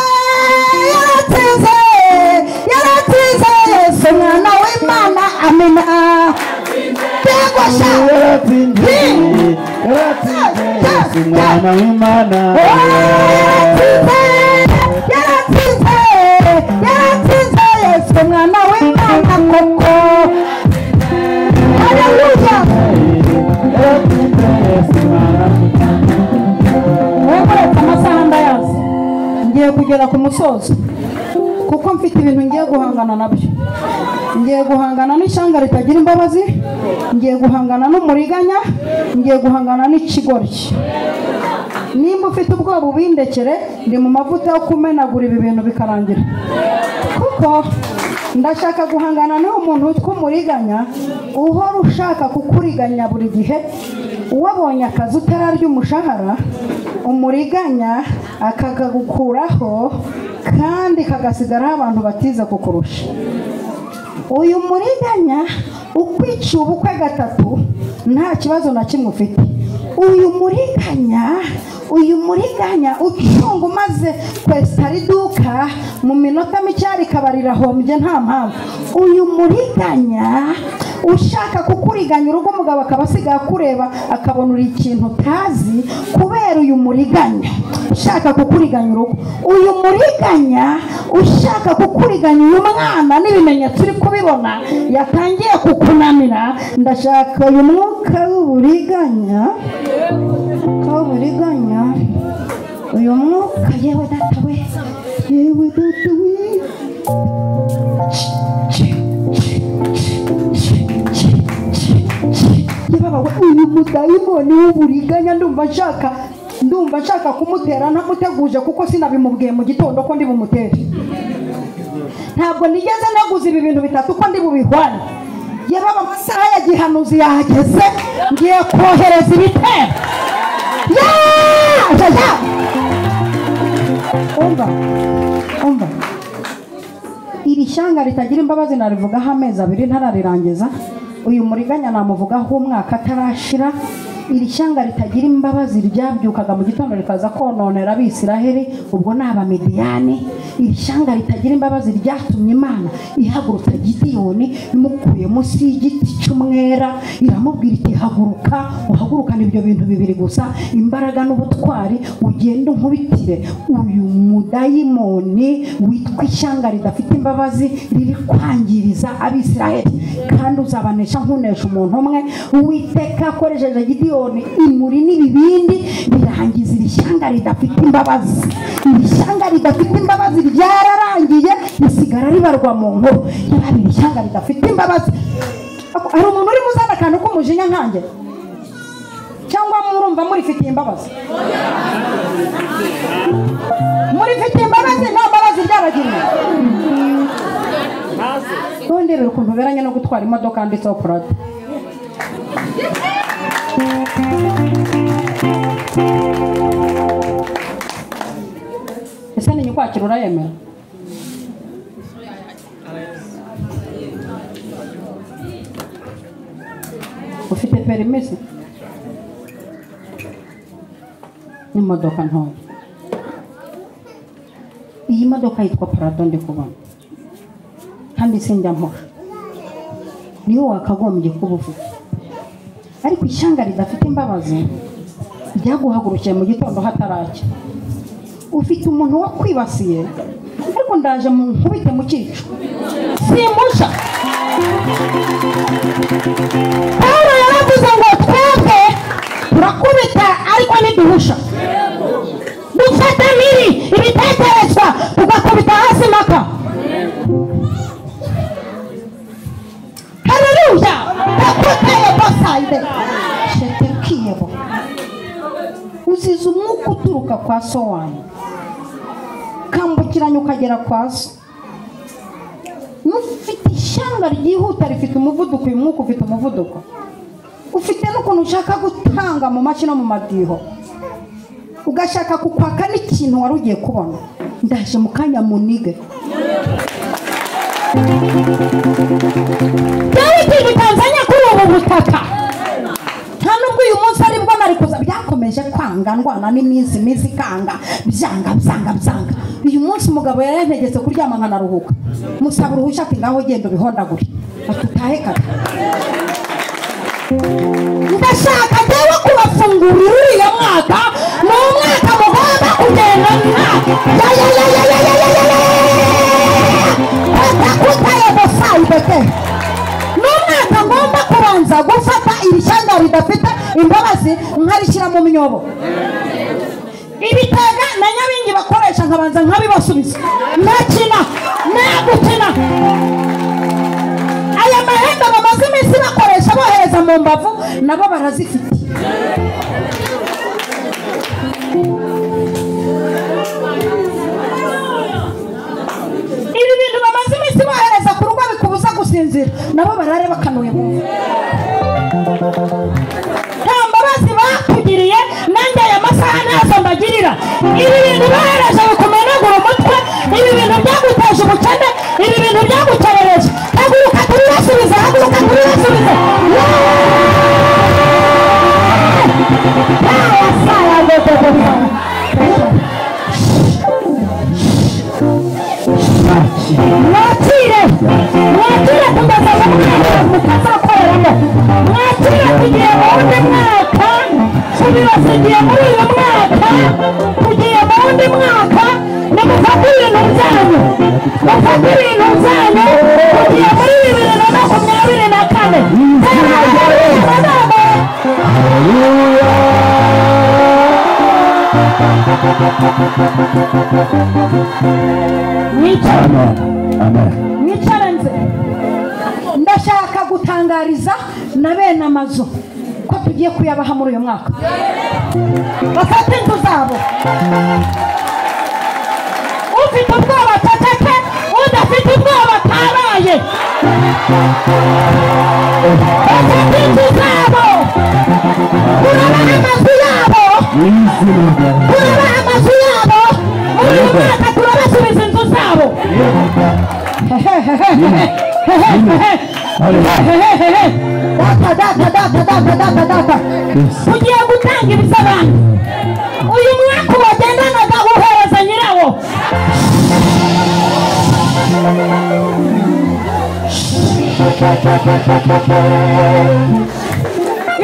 yaratsinze, yaratsinze. Yesu mwana w'Imana, amina. Yaratsinze, yaratsinze, Yesu mwana w'Imana. Yaratsinze, yaratsinze, yaratsinze, Yesu mwana w'Imana koko. Haleluya. musozo kuko mfite ibintu ngiye guhangana nabyo. Ngiye guhangana n'ishyanga ritagira imbabazi, ngiye guhangana n'umuriganya, ngiye guhangana n'ikigoryi. Nimba ufite ubwoba ubindekere, ndi mu mavuta yo kumenagura ibi bintu bikarangira. Kuko ndashaka guhangana n'uwo muntu witwa umuriganya, uhora ushaka kukuriganya buri gihe. Wabonye akazi utararya umushahara, umuriganya akakagukuraho kandi kagasigaraho abantu batize kukurusha. Uyu muriganya ukwica ubukwe gatatu nta kibazo na kimwe ufite. Uyu muriganya ucunga umaze kwesitara iduka mu minota mike rikaba rirahombye nta mpamvu. Uyu muriganya ushaka kukuriganya urugo, umugabo akaba asigaye akureba akabona uri ikintu utazi kubera uyu muriganya ushaka kukuriganya urugo. Uyu muriganya ushaka kukuriganya uyu mwana n'ibimenyetso uri kubibona yatangiye kukunamira. Ndashaka uyu mwuka w'uburiganya, uyu mwuka, yewe data we, yewe data we. Uyu mudayimoni w'uburiganya ndumva nshaka kumutera ntamuteguje, kuko sinabimubwiye mu gitondo ko ndi bumutere. Ntabwo nigeze naguze ibi bintu bitatu ko ndi bubihwane. Yababa amasaha ya gihanuzi yahageze, ngiye kohereza ibitero. Umva iri shyanga ritagira imbabazi narivugaho amezi abiri ntararirangiza. Uyu muriganya namuvugaho umwaka atarashira. Iri shyanga ritagira imbabazi ryabyukaga mu gitondo rikaza kononera Abisiraheli, ubwo ni Abamidiyani. Iri shyanga ritagira imbabazi ryatumye Imana ihagurutsa Gidiyoni imukuye munsi y'igiti cy'umwera, iramubwira iti haguruka, uhagurukane ibyo bintu bibiri gusa, imbaraga n'ubutwari, ugende unkubitire uyu mudayimoni witwa ishyanga ridafite imbabazi riri kwangiriza Abisiraheli, kandi uzabanesha nkunesha umuntu umwe. Uwiteka akoresheje Gidiyoni imuri n'ibibindi birangiza iri shyanga ridafite imbabazi. Iri shyanga ridafite imbabazi ryararangiye risigara ribarwa mu nkuru. Yaba iri shyanga ridafite imbabazi. Hari umuntu urimo uzana akantu k'umujinya nkanjye, cyangwa murumva murifitiye imbabazi? Murifitiye imbabazi? Nta mbabazi ryabagiriye. Ndebera ukuntu uberanye no gutwara imodoka yanditseho Prado. Ese ni nyikwakira urayemera? Ufite perimi n'imodoka ntoya? Iyi modoka yitwa Prado ndi kubona, kandi sinjya mpora, niyo wakagombye kuba ufite. Ariko ishyanga ridafite imbabazi ryaguhagurukiye mu gitondo hataracya. Ufite umuntu wakwibasiye, ariko ndaje mu nkubite mu cyico simusha. Paulo yaravuze ngo twebwe turakubita ariko ntiduhusha, dufata miri ibitekerezwa tugakubita hasi maka. Haleluya! Uziza umwuka uturuka kwa so wanyu, kambukiranya ukagera kwa so. Ufite ishyanga ryihuta rifite umuvuduko, uyu mwuka ufite umuvuduko, ufite n'ukuntu ushaka gutanga mu mashyi no mu madiho, ugashaka kukwaka n'ikintu wari ugiye kubona. Ndaje mu kanya munige. Ikintu Tanzania kuri ubu butaka nta nubwo uyu munsi aribwo nari kuza, byakomeje kwanga ndwana n'iminsi minsi ikanga byanga byanga byanga. Uyu munsi umugabo yarantegetse kuryama nkanaruhuka, musaba uruhushya ati ngaho genda ubihondagure, ati utahe kare. Ndashaka njyewe kubafungurira uriya mwaka, ni umwaka mugomba kugenda nta n'umwaka ngomba kubanza gufata iri shyanga ridafite imbabazi nkarishyira mu myobo. Ibitega na nyabingi bakoresha nkabanza nkabibasubiza. Ntakina, nagukina. Aya mahembe bamaze iminsi bakoresha bohereza mu mbavu nabo barazifite. Ibi bintu bamaze iminsi bohereza ku rugo bikubuza gusinzira nabo barare bakanuye mu mva. Nta mbabazi bakugiriye nanjye aya masaha ntazo mbagirira. Ibi bintu bohereje bikumenagura umutwe, ibi bintu byaguteje ubukene, ibi bintu byagukerereje. Haguruka tubibasubize, haguruka tubibasubize. Mwakire, mwakire kugeza mu mwaka mutazakoreramo. Mwakire tugiye mu wundi mwaka, tubibasigiye muri uyu mwaka, tugiye mu wundi mwaka, nimufate ibintu byanyu, mufate ibintu byanyu, tugiye muri 2024. Mwicare nze. Ndashaka gutangariza na bene amazu ko tugiye kuyabaha muri uyu mwaka. Bafate inzu zabo. Ufite ubwoba aceceke, udafite ubwoba atabaye. Bafate inzu zabo. Turabaha amazu yabo. Turabaha amazu yabo. Muri uyu mwaka turabasubiza inzu zabo. Data, data, data, data, data, data. Tugiye gutanga ibisabane. Uyu mwaka wagendanaga uhereza nyirawo.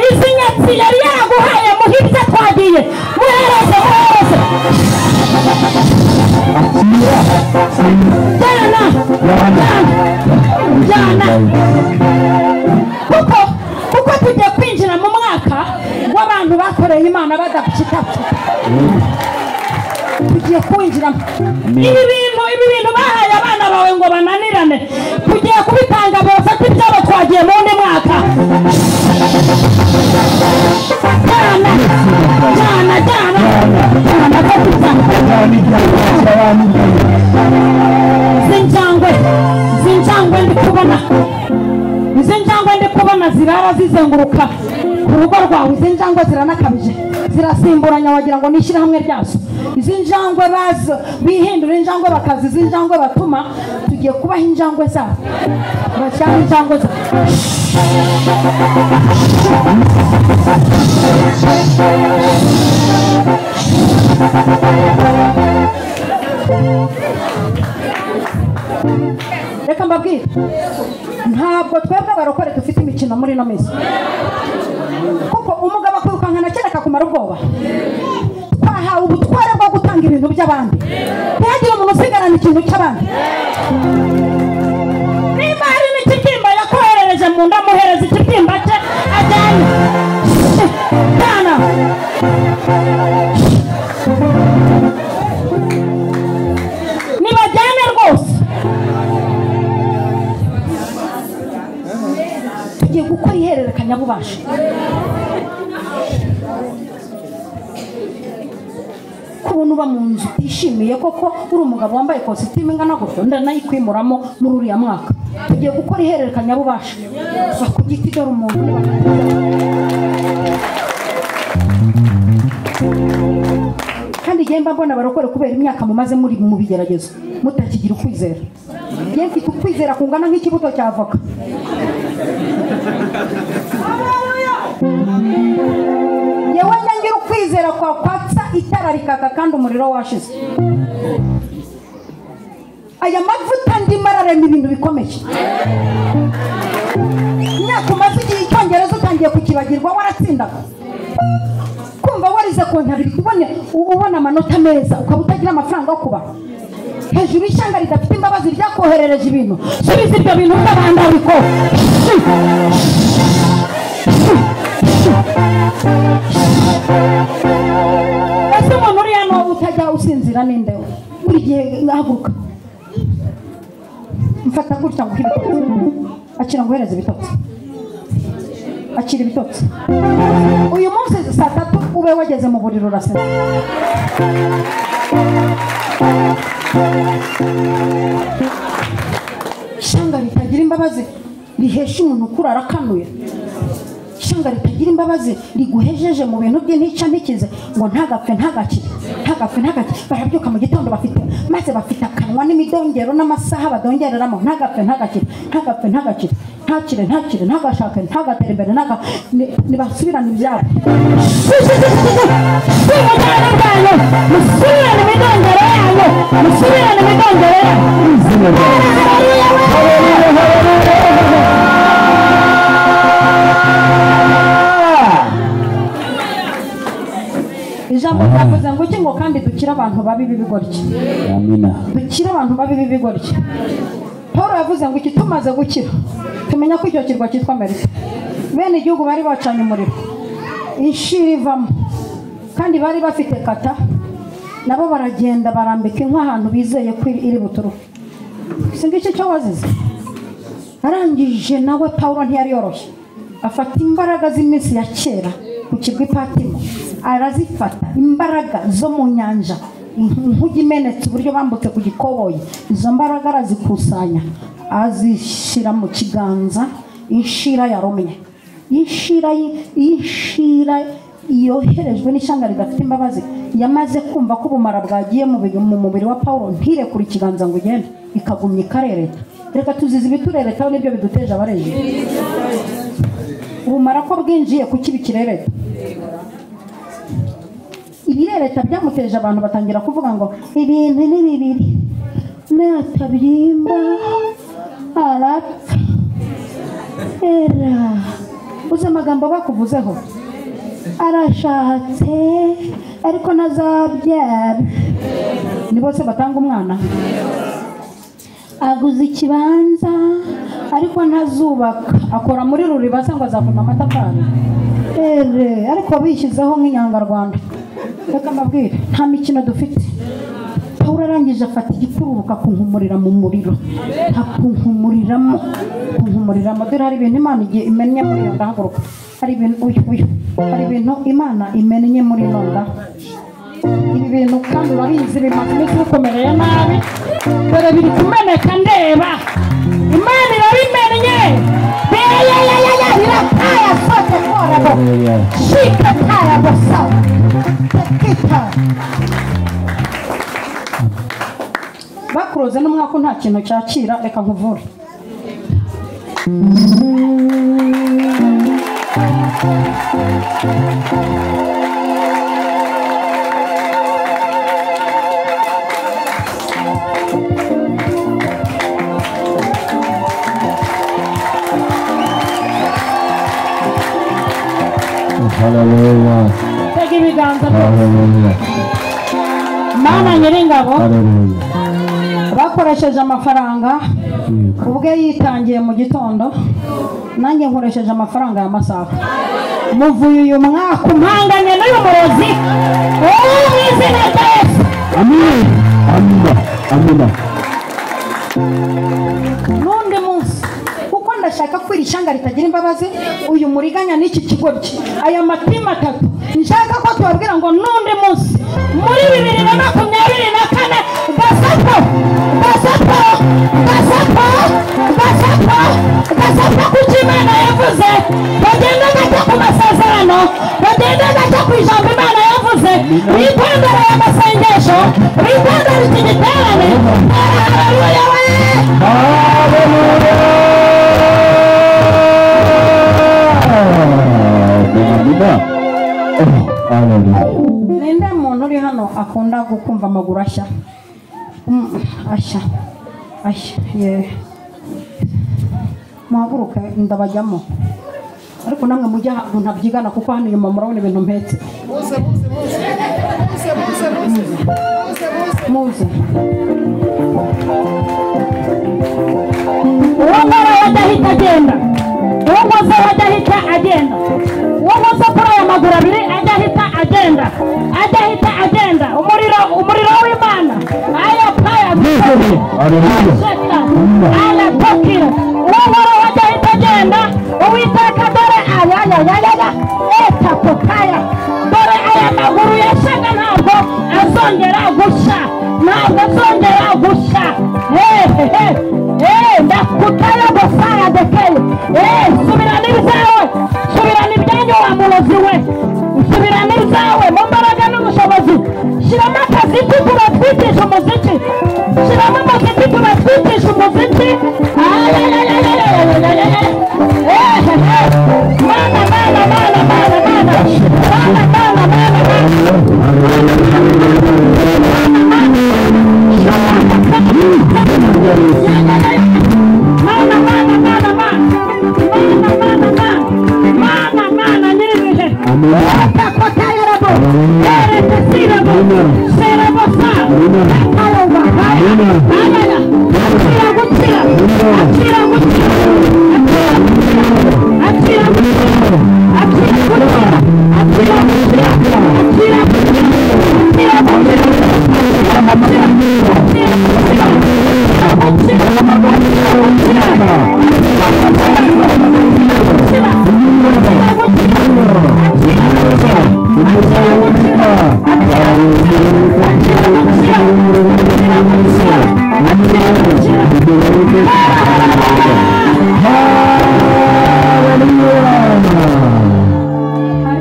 Izi nyatsi yari yaraguhaye muhibye twagiye. Muhereze, muhereze. Jana, jana, jana. Kuko tugiye kwinjira mu mwaka w'abantu bakoreye Imana badapfutapfuta. Tugiye kwinjira ibi bintu bahaye abana bawe ngo bananirane, tugiye kubitanga bafate ibyabo twagiye mu wundi mwaka. Jana, jana, jana, jana, zinjangwe ndi kubona. Izi njangwe ndi kubona zirara zizenguruka ku rugo rwawe. Izi njangwe ziranakabije, zirasimburanya wagira ngo ni ishyirahamwe ryazo. Izi njangwe bazo bihindura injangwe bakazi, izi njangwe batuma. Tugiye kubaha injangwe zabo, bashyiraho injangwe zabo. Reka mbabwire, ntabwo twebwe abarokore dufite imikino muri ino minsi, kuko umugabo akwirukankana kera akakumara ubwoba. Twahawe ubutware bwo gutanga ibintu by'abandi, ntihagire umuntu usigarana ikintu cy'abandi. Niba hari n'ikibyimba yakoherereje mu nda, muhereza ikibyimba cye ajyane. Jana. Nibajyane rwose. Tugiye gukora ihererekanyabubasha. Kubona uba mu nzu utishimiye koko uri umugabo wambaye kositimu ingana gutyo, ndanayikwimuramo muri uriya mwaka. Tugiye gukora ihererekanyabubasha. Va ku giti dore umuntu. Kandi igihe mba mbona abarokore kubera imyaka mumaze muri mu bigeragezo mutakigira ukwizera. Njye mfite ukwizera kungana nk'ikibuto cya avoka. Yewe ngira ukwizera kwa kwatsa itara rikaka kandi umuriro washize. Aya mavuta ndimo ararema ibintu bikomeye. Imyaka umaze igihe icyongereza utangiye kukibagirwa waratsindaga. Kumva warize kontabiri ubona amanota meza ukaba utagira amafaranga yo kubaho. Hejuru y'ishyanga ridafite imbabazi ryakoherereje ibintu. Subiza ibyo bintu by'abandi ariko. Ese umuntu uri hano Akira nguhereze ibitotsi. Akira ibitotsi. Uyu munsi saa 3 ube wageze mu buriro uraseka. Ishyanga ritagira imbabazi rihesha umuntu kurara akanuye. Ishyanga ritagira imbabazi riguhejeje mu bintu bye ntica ntikize ngo ntagapfe ntagakire ntagapfe ntagakire. Barabyuka mu gitondo bafite maze bafite akanwa n'imidongero n'amasaha badongereramo ntagapfe ntagakire ntagapfe ntagakire ntakire ntakire ntagashake ntagatere imbere ntaga nibasubirane ibyabo. Musubirane imidongero yanyu, musubirane imidongero yanyu. Ijambo ryavuze ngo iki ngo kandi dukire abantu babi b'ibigoryi. Amina. Dukire abantu babi b'ibigoryi. Paul yavuze ngo iki tumaze gukira tumenya ko icyo kirwa cyitwa Melita. Bene igihugu bari bacanye umuriro, inshira ivamo, kandi bari bafite kata, nabo baragenda barambika inkwi ahantu bizeye ko iri buturuke. Singiki cyo wazize. Arangije nawe Paul ntiyari yoroshye, afata imbaraga z'iminsi ya kera ku kirwa Patimo, arazifata imbaraga zo mu nyanja inkugi imenetse uburyo bambutse ku gikoboyi, izo mbaraga arazikusanya azishyira mu kiganza. Inshira yaromye, inshira yoherejwe n'ishyanga ridafite imbabazi yamaze kumva ko ubumara bwagiye mu mubiri wa Paul, ntirekure ikiganza ngo ugende, ikagumya ikarereta. Reka tuzize ibitureretaho nibyo biduteje abareje. Ubumara ko bwinjiye kuki bikirereta? Ibirereta byamuteje abantu batangira kuvuga ngo ibintu ni bibiri, natabyimba arapfa. Era uzi amagambo bakuvuzeho, arashatse ariko ntazabyara. Ni bose batanga umwana. Aguze ikibanza ariko ntazubaka, akora muri ruriba ngo azavuna amatafari. Ere ariko bishyizeho nk'inyangarwanda. Reka mbabwire nta mikino dufite. Pawulo arangije afata igikururuka kunkumurira mu muriro, akunkumuririramo kunkumuririramo. Dore hari ibintu Imana igiye imennye muri iyo ndahaguruka. Hari ibintu uyu hari ibintu Imana imennye muri iyo nda. Ibi bintu kandi urabizi bimaze iminsi bikomereye nabi, dore biri kumeneka ndeba. Imana irabimennye. Birataya sote korabo shikataya bosa tekita. Bakuroze n'umwaka nta kintu cyakira, reka nkuvure. Hallelujah. Tega ibiganza byose. Hallelujah. Mana nyiringabo. Hallelujah. Bakoresheje amafaranga ubwe yitangiye mu gitondo, nanjye nkoresheje amafaranga ya masaha. Muvuye uyu mwaka umpanganye n'uyu murozi mu izina rya Yesu. Amen. Amina. Amina. N'undi munsi kuko ndashaka ko iri shyanga ritagira imbabazi, uyu muriganya n'iki kigoryi, aya matima atatu, nshaka ko tubabwira ngo n'undi munsi muri 2024 gasapo gasapo gasapo gasapo gasapo kuko Imana yavuze, bagenda gato ku masezerano, bagenda gato ku ijambo Imana yavuze, bitondere aya masengesho, bitondere iki giterane. Haleluya we. Haleluya. Amina. Haleluya. Ninde muntu uri hano akunda gukumva amaguru ashya? Ashya ashya ye. Muhaguruke ndabajyamo, ariko namwe mujya ahantu ntabyigana kuko hano inyuma murabona ibintu mpetse. Muze muze muze muze muze muze muze muze. Uwo nkora adahita agenda, uwo nkoze adahita agenda, uwo nkoze kuri aya maguru abiri adahita agenda, adahita agenda. Umuriro, umuriro w'Imana aya paya Haleluya. ala tokira. Uwo nkora adahita Subirana ibyawe, subirana ibyanyu wa murozi we, subirana ibyawe mu mbaraga n'ubushobozi. Shyiramo akaziki tubatwitisha umuziki, shyiramo umuziki tubatwitisha umuziki. Mana mana mana mana mana mana mana mana mana mana mana mana mana mana nyiribihe kotayarabo eretesirabo serabosa akayoba ayaya akira gukira akira gukira akira gukira akira gukira akira gukira akira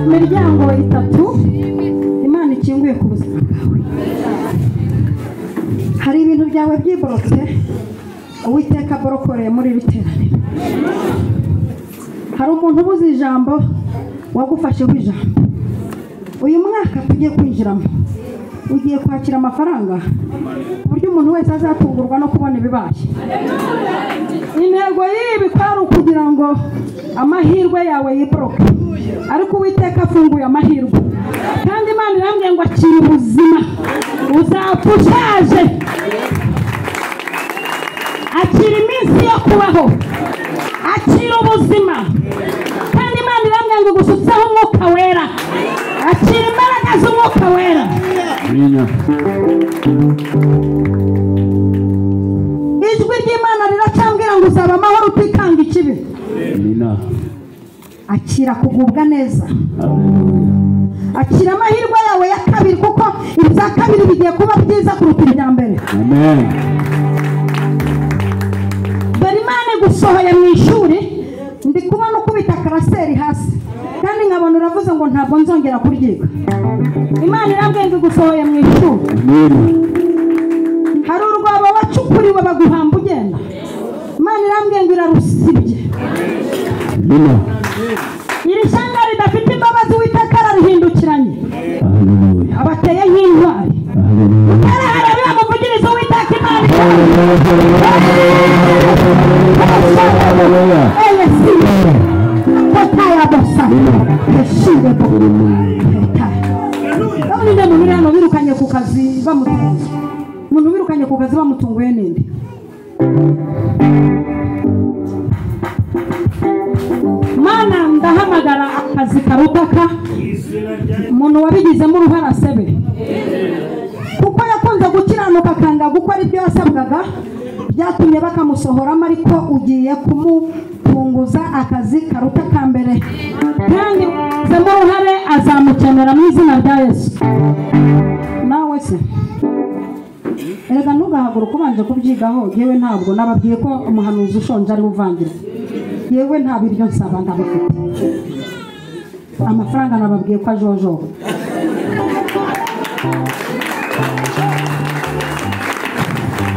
Imiryango itatu Imana ikinguye ku buzima bwawe. Hari ibintu byawe byiborotse Uwiteka aborokoreye muri iri teraniro. Hari umuntu ubuze ijambo wagufasheho ijambo. Uyu mwaka tugiye kwinjiramo ugiye kwakira amafaranga ku buryo umuntu wese azatungurwa no kubona ibibaye. Intego y'ibi kwari ukugira ngo amahirwe yawe yiboroke, ariko Uwiteka afunguye amahirwe. Kandi Imana irambwiye ngo akira ubuzima uzapfa ushaje, akira iminsi yo kubaho, akira ubuzima. Kandi Imana irambwiye ngo igusutseho umwuka wera, akira imbaraga z'umwuka wera. Ijwi ry'Imana riracambwira ngo uzaba amahoro utikanga ikibi. Akira kugubwa neza, akira amahirwe yawe ya kabiri, kuko ibya kabiri bigiye kuba byiza kuruta ibya mbere. Dore Imana igusohoye mu ishuri, ndi kubona ukubita karaseri hasi kandi nkabona uravuze ngo ntabwo nzongera kuryiga. Imana irambwiye ngo igusohoye mu ishuri. Hari urwabo wacukuriwe baguhamba ugenda, Imana irambwiye ngo irarusibye. Iri shyanga ridafite imbabazi Uwiteka ararihindukiranye, abateye nk'intwari. Utarahara bamuvugiriza Uwiteka Imana. Muntu wirukanye ku kazi bamutunguye, umuntu wirukanye ku kazi bamutunguye ninde? Mana ndahamagara akazi karutaka umuntu wabigizemo uruhare asebe, kuko yakunze gukiranuka akanga gukora ibyo yasabwaga, byatumye bakamusohoramo, ariko ugiye kumupunguza akazi karuta ka mbere, kandi wabigizemo uruhare azamukenera mu izina rya Yesu. Nawe se erega ntugahaguruka ubanje kubyigaho. Yewe ntabwo nababwiye ko umuhanuzi ushonje ari uvangira. Yewe nta biryo nsaba ndabifite, amafaranga nababwiye ko ajojoba.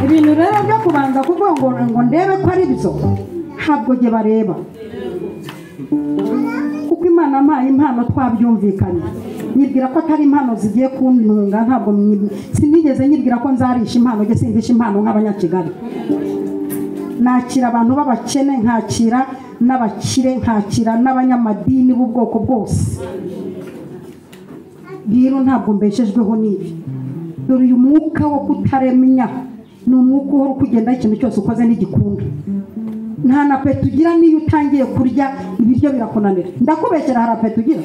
Ibintu rero byo kubanza kuvuga ngo ndebe ko ari byo, ntabwo jye bareba, kuko Imana ampaye impano twabyumvikanye. Nyibwira ko atari impano zigiye kuntunga, ntabwo sinigeze nyibwira ko nzarisha impano. Jye sindisha impano nk'abanyakigali. Nakira abantu b'abakene, nkakira n'abakire, nkakira n'abanyamadini b'ubwoko bwose. Rero ntabwo mbeshejweho n'ibi. Dore uyu mwuka wo kutaremenya ni umwuka uhora ukugenda, ikintu cyose ukoze n'igikunda. Nta na peti ugira, niyo utangiye kurya ibiryo birakunanira. Ndakubeshyera, hari apeti ugira?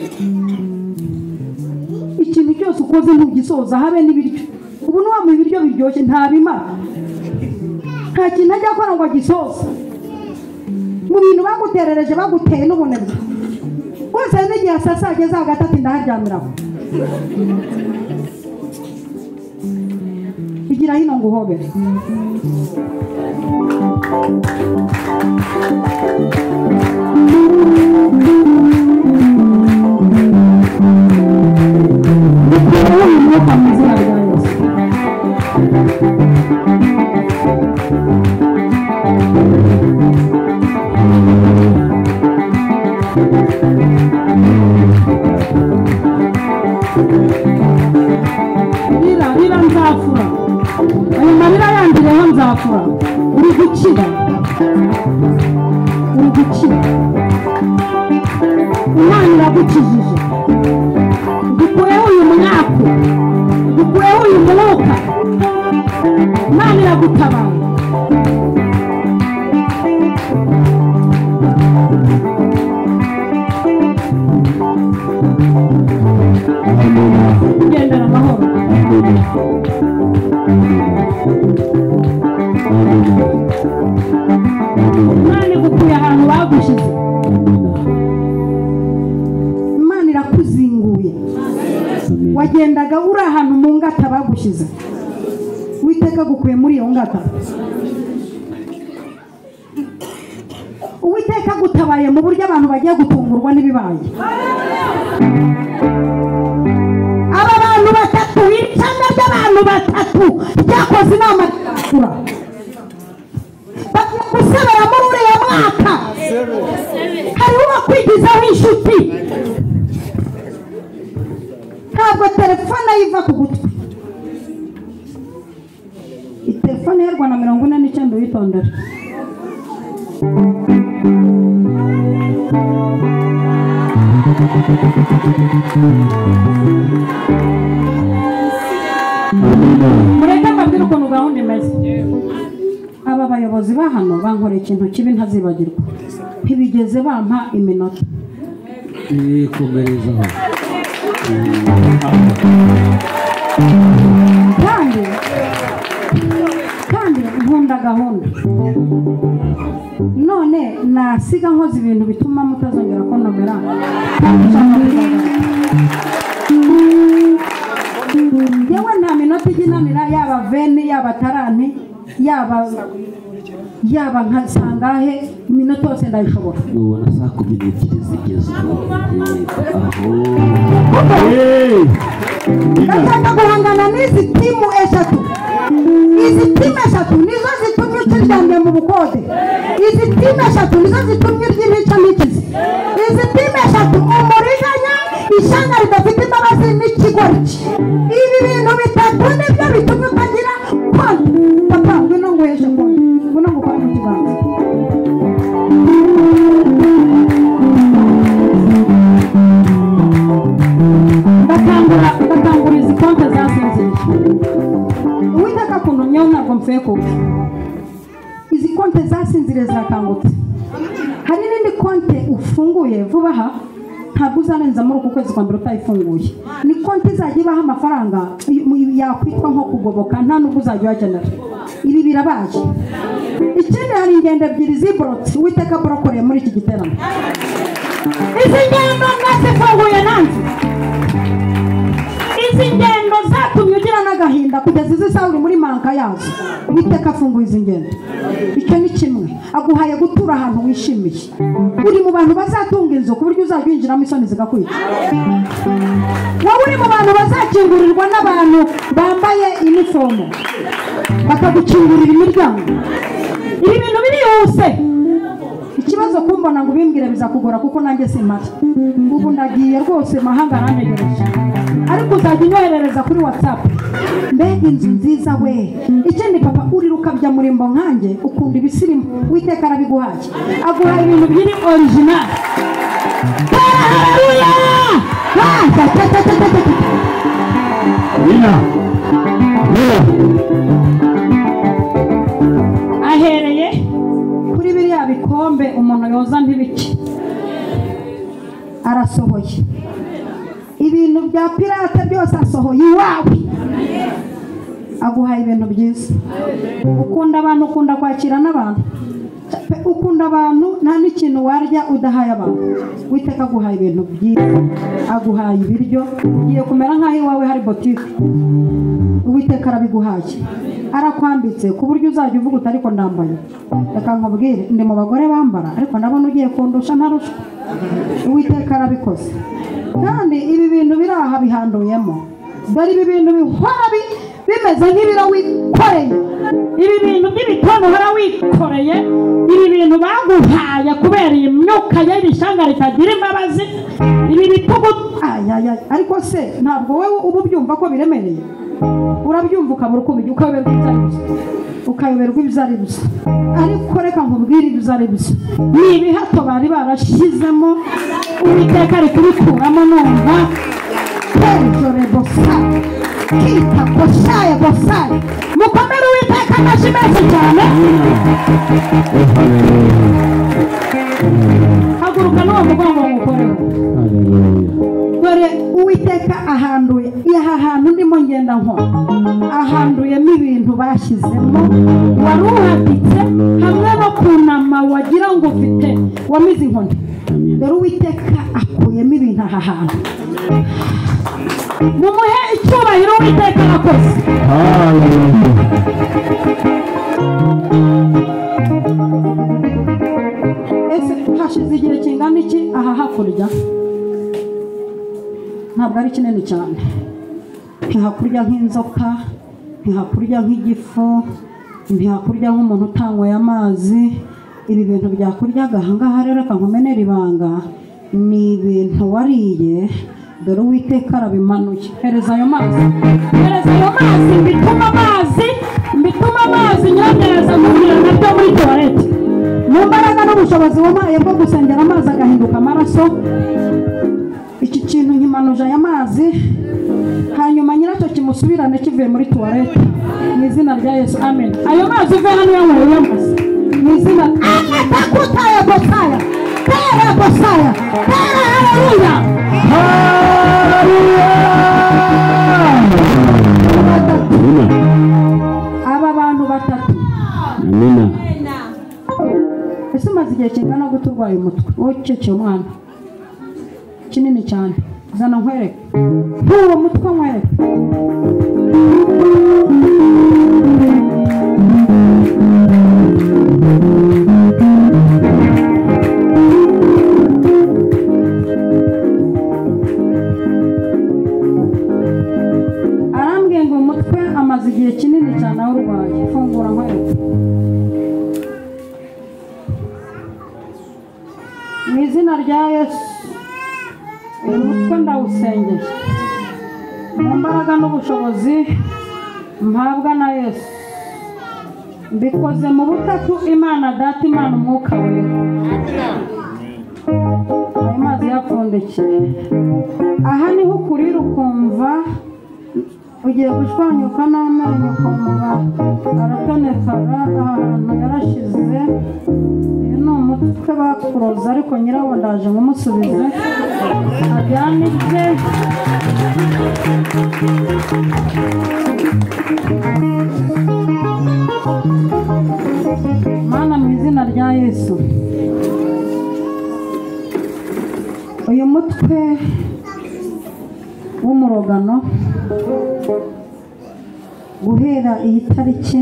Ikintu cyose ukoze ntugisoza, habe n'ibiryo. Ubu ntiwamuha ibiryo biryoshye ntabimara, nta kintu ajya akora ngo agisoze. Mu bintu baguterereje baguteye n'ubunebwe bose, hari n'igihe asasa ageze hagati ati ndaharyamiraho. Igira hino ngo uhobere. Imana iragukijije, dukureho uyu mwaka, dukureho uyu mwuka. Imana iragutabara. Kugendera amahoro. Imana igukuye ahantu bagushyize. Imana irakuzinguye. Wagendaga uri ahantu mu ngata bagushyize, Uwiteka agukuye muri iyo ngata. Uwiteka agutabaye mu buryo abantu bagiye gutungurwa n'ibibaye. Aba bantu batatu, itsinda ry'abantu batatu ryakoze inama kura bagiye gusebera muri uriya mwaka. Hariho uwakwigizaho inshuti, ntabwo telefone yiva ku gutwi. Telefone y'u Rwanda 49 uyitondere. Mureke mbabwire ukuntu gahunda imeze. Aba bayobozi ba hano bankoreye ikintu kibi ntazibagirwa. Ntibigeze bampa iminota. Kandi nkunda gahunda. None nasiga nkoze ibintu bituma mutazongera kuntomera. Yewe nta minota ijya inanira, yaba veni, yaba tarani, yaba nka sangahe, iminota yose ndayishobora. Nubona saa 12 zigezweho. Ndashaka guhangana n'izi timu eshatu. Izi timu eshatu nizo zitumye ukiryamye mu bukode. Izi timu eshatu nizo zitumye urya intica ntikize. Izi timu eshatu, umuriganya, ishyanga ridafite imbabazi n'ikigoryi. Ibi bintu bitatu nibyo bitumye utagira konti. Papa, ngwino nguheshe konti, ngwino ngukore mu kiganza. Ndakangura izi konti zasinziriye. Uwiteka akuntumyeho ntabwo mvuye kuba. Izi konti zasinziriye zirakangutse. Hari n'indi konti ufunguye vuba aha, ntabwo uzarenza muri uku kwezi kwa mbere utayifunguye. Ni konti izajya ibaho amafaranga yakwitwa nko kugoboka, nta nubwo uzajya uyakenera. Ibi birabaye. Ikindi, hari ingendo ebyiri ziborotse Uwiteka aborokoreye muri iki giterane. Izi ngendo nazifunguye nanjye. Izi ngendo zatumye ugira n'agahinda kugeza izi saha uri muri manka yazo. Uwiteka afunguye izi ngendo. Icyo ni kimwe. Aguhaye gutura ahantu wishimiye. Uri mu bantu bazatunga inzu ku buryo uzajya winjiramo isoni zigakwica. Wowe uri mu bantu bazakingurirwa n'abantu bambaye inifomo, bakagukingurira imiryango. Ibi bintu birihuse. Ikibazo kumbona ngo ubimbwire bizakugora kuko nanjye simpari. Ubu ndagiye rwose, mahanga arantegereje. Ariko uzajya unyoherereza kuri WhatsApp. Mbega inzu nziza we. Ikindi papa, uriruka bya murimbo nkanjye, ukunda ibisirimu. Uwiteka arabiguhaye. Aguhaye ibintu biri original. Haleluya! Ahereye kuri biriya bikombe umuntu yoza ntibiki, arasohoye ibintu bya pirate byose, asohoye iwawe. Aguhaye ibintu byiza. Ukunda abantu, ukunda kwakira n'abantu, ukunda abantu, nta n'ikintu warya udahaye abantu. Uwiteka aguhaye ibintu byiza, aguhaye ibiryo, ugiye kumera nk'aho iwawe hari botike. Uwiteka arabiguhaye, arakwambitse ku buryo uzajya uvuga uti ariko ndambaye. Reka nkubwire, ndi mu bagore bambara, ariko ndabona ugiye kundusha ntarushwa. Uwiteka arabikoze. Kandi ibi bintu biri aha bihanduyemo. Dore ibi bintu bihora bimeze nk'ibiro wikoreye. Ibi bintu by'ibitono uhora wikoreye, ibi bintu baguhaye kubera iyi myuka y'iri shyanga ritagira imbabazi, ibi bitugu. Ariko se ntabwo wowe uba ubyumva ko biremereye? Urabyumva ukabura uko ubijya, ukayoberwa ibyo ari byo, ukayoberwa ibyo ari byo. Ariko reka nkubwire ibyo ari byo. Ni ibihato bari barashyizemo Uwiteka ari kubikuramo numva perezore bosa kita kosaya bosaya. Mukomere Uwiteka amashyi menshi cyane. Haguruka n'uwo mugongo ngukoreho. Dore Uwiteka ahanduye aha hantu ndimo ngenda nkora, ahanduyemo ibintu bashyizemo wari uhagitse hamwe no kunama wagira ngo ufite wamize inkoni. Dore Uwiteka akuyemo ibintu aha hantu. Mumuhe icyubahiro Uwiteka akoze. Ese hashize igihe kingana iki aha hakurya? Ntabwo ari kinini cyane. Ntihakurya nk'inzoka, ntihakurya nk'igifu, ntihakurya nk'umuntu utanyweye amazi. Ibi bintu byakuryaga aha ngaha rero reka nkumenere ibanga, ni ibintu wariye. Dore Uwiteka arabimanuye. Hereza ayo mazi, hereza ayo mazi, mbituma amazi, mbituma amazi nyongereza muhira nabyo muri toilette. Mu mbaraga n'ubushobozi wampaye bwo gusengera amazi agahinduka amaraso, iki kintu nkimanuje aya mazi, hanyuma nyiracyo kimusubirane kivuye muri toilette mu izina rya Yesu, amen. Ayo mazi uve hano yanyweye uyamaze mu izina atakutaya bosaya tera bosaya tera. Haleluya, haleluya. Aba bantu batatu. Amina. Ese umaze igihe kingana gute urwaye umutwe? Wowe uceceye umwana kinini cyane, zana nkwereke nk'uwo mutwe nkwereke. Arambwiye ngo umutwe amaze igihe kinini cyane awurwaye. Fungura nkwereke. Mu izina rya Yesu, uyu mutwe ndawusengeye mu mbaraga n'ubushobozi mpabwa na Yesu. Mbikoze mu butatu Imana Data, Imana Umwuka Wera. Ayo mazi yapfundikiye aha niho ukurira ukumva ugiye gushwanyuka n'amenyo, ukumva aratonekara ahantu yarashize. Uyu ni umutwe bakuroza ariko nyirawo ndaje nkumusubize ajyane ibye. Mana, mu izina rya Yesu, uyu mutwe w'umurogano guhera iyi tariki,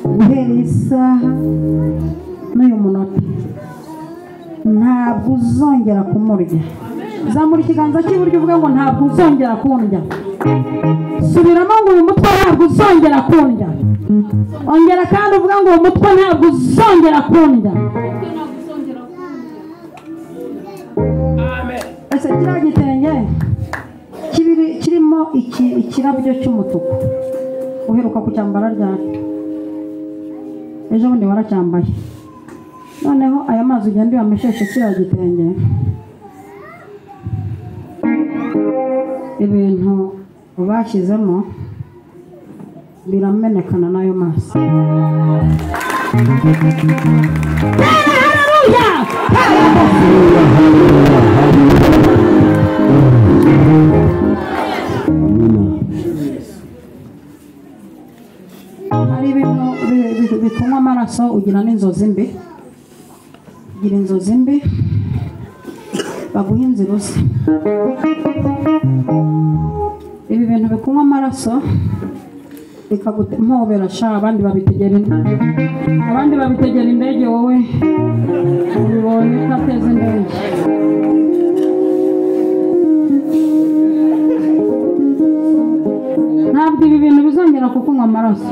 guhera iyi saha n'uyu munota, ntabwo uzongera kumurya. Zamura ikiganza cy'iburyo uvuge ngo ntabwo uzongera kundya. Subiramo ngo uyu mutwe ntabwo uzongera kundya. Ongera kandi uvuga ngo uyu mutwe ntabwo uzongera kundya. Ese kiriya gitenge kirimo ikirabyo cy'umutuku uheruka kucyambara ryari? Ejo bundi waracyambaye. Noneho aya mazi ugenda uyamesheshe kiriya gitenge, ibintu bashyizemo biramenekana n'ayo mazi. Haleluya! Hari ibintu bikunywa amaraso, ugira n'inzozi mbi, ugira inzozi mbi baguha inzira uzi. Ibi bintu bikunywa amaraso bikagumpobera sha, abandi babitegera abandi babitegera indege, wowe ubibonye utateza indege. Ntabwo ibi bintu bizongera kukunywa amaraso.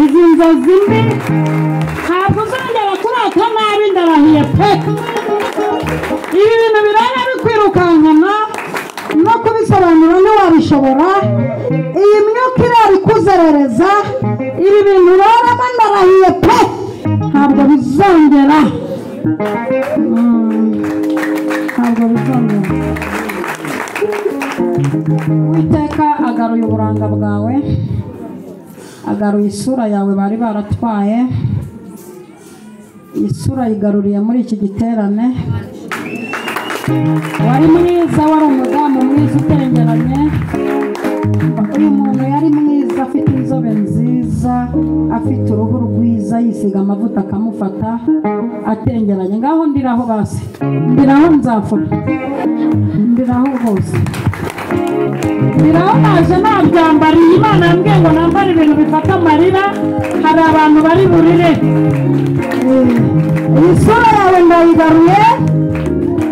Izi nzozi mbi ntabwo uzongera kurata nabi, ndarahiye pe. Ibi bintu birara bikwirukankana no kubisobanura ntiwabishobora. Iyi myuka irara ikuzerereza, ibi bintu uraramo ndarahiye pe, ntabwo bizongera. Ntabwo bizongera. Uwiteka agaruye uburanga bwawe, agaruye isura yawe bari baratwaye. Isura yigaruriye muri iki giterane. Wari mwiza, wari umudamu mwiza utengeranye. Uyu muntu yari mwiza, afite inzobe nziza, afite uruhu rwiza, yisiga amavuta akamufata atengeranye. Ngaho ndiraho basi, ndiraho nzafura, ndiraho rwose, ndiraho naje nabyambariye. Imana yambwiye ngo nambare ibintu bifata amarira, hari abantu bari burire. Iyi sura yawe ndayigaruye,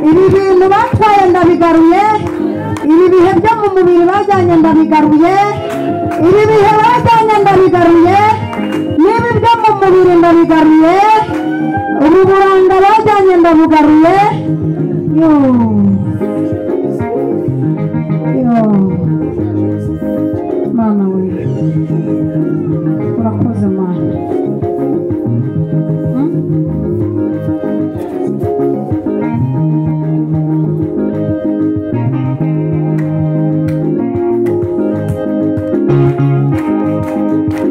ibi bintu batwaye ndabigaruye, ibi bihe byo mu mubiri bajyanye ndabigaruye, ibi bihe bajyanye ndabigaruye, n'ibi byo mu mubiri ndabigaruye, ubu buranga bajyanye ndabugaruye. Yo yo Mana we, urakoze Mana.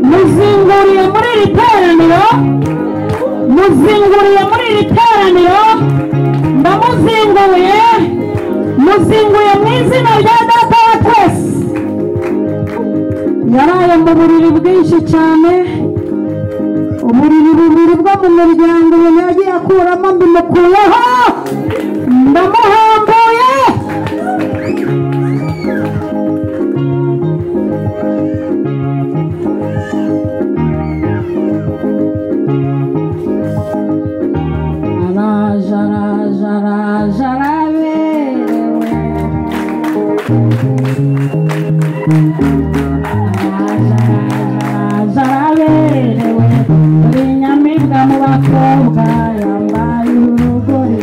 Muzinguriye muri iri teraniro, muzinguriye muri iri teraniro, ndamuzinguye, muzinguye mu izina rya Data wa twese. Yaraye mu buriri bwinshi cyane, uburiri bubiri bwo mu muryango umuntu yagiye akuramo, mbimukuyeho, ndamuhambuye. Araje, araje, araje, araberewe. Araje, araje, araje, araberewe. Uri inyamibwa mu bakobwa, yambaye urugori.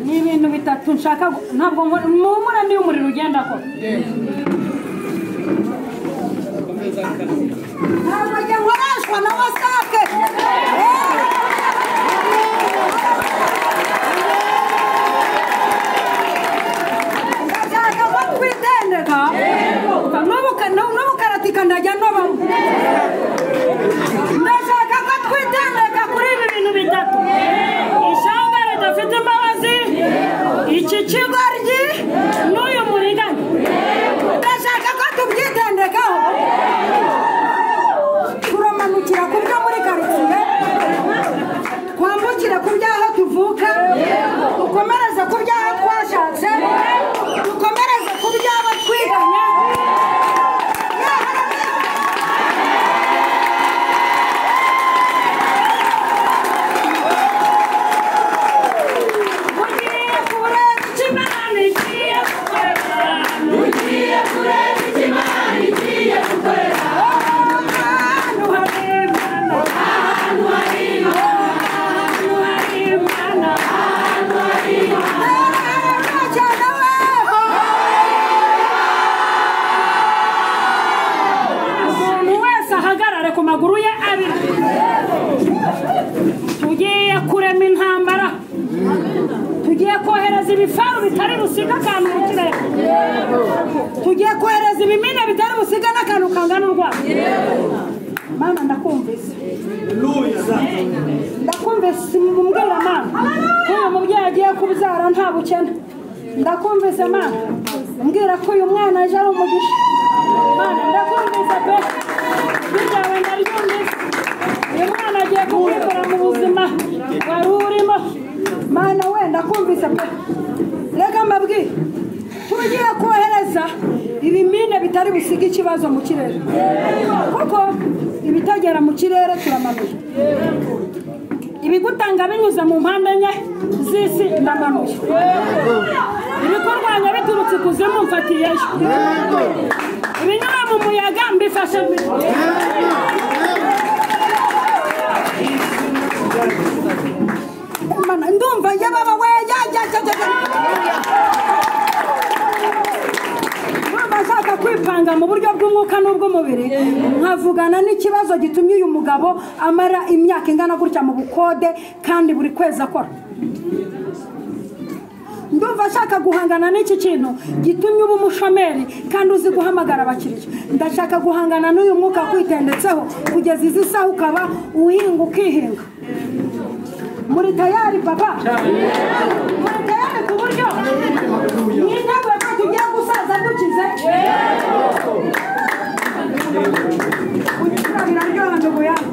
Ni ibintu bitatu nshaka, ntabwo muhumura niyo umuriro ugenda ko. Ntabwo njye nkoreshwa na wasake. Ndashaka ko twitendeka, n'ubukaratika ndajya nobamo. Ndashaka ko twitendeka kuri ibi bintu bitatu: ishyanga ridafite imbabazi, iki kigoryi n'uyu muriganya. Ndashaka ko tubyitendekaho. Turamanukira ku byo muri karitsiye, twambukire ku by'aho tuvuka, dukomereze ku by'aho twashatse, dukomereze ku by'abo twiganye. Ugiye kureba icyo Imana igiye gukorera. Ugiye kureba icyo Imana igiye gukorera. Ahantu hari Imana, ahantu hari Imana, ahantu hari Imana, ahantu hari Imana. Umuntu wese ahagarare ku maguru ye abiri. Tugiye kurema intambara, tugiye kohereza ibifaru bitari busiga akantu mu kirere, tugiye kohereza ibimina bitari busiga n'akantu kangana urwara. Mana ndakumvise, ndakumvise umbwira Mana ko uyu mubyeyi agiye kubyara nta bukene. Ndakumvise Mana umbwira ko uyu mwana aje ari umugisha. Mana ndakumvise pe, ibyawe ndabyumvise. Uyu mwana agiye kukwikura mu buzima wari urimo. Mana we ndakumvise pe. Reka mbabwire, tugiye kohereza ibimina bitari busiga ikibazo mu kirere, kuko ibitagera mu kirere turamanuye. Ibigutanga binyuze mu mpande enye z'isi ndamanuye. Ibikurwanya biturutse ikuzimu mfatiyeyo. Ibinyura mu muyaga mbifashe. Ndumva yababa we ya ya ya. Ndashaka kwipanga mu buryo bw'umwuka n'ubw'umubiri, nkavugana n'ikibazo gitumye uyu mugabo amara imyaka ingana gutya mu bukode kandi buri kwezi akora. Ndumva ashaka guhangana n'iki kintu gitumye uba umushomeri kandi uzi guhamagara abakiriya. Ndashaka guhangana n'uyu mwuka kwitendetseho kugeza izi saha ukaba uhinga ukihinga. Muri tayari papa? Muri tayari ku buryo mwiteguye ko tugiye gusaza dukize? Ubukira biraryoha ndogo yangu.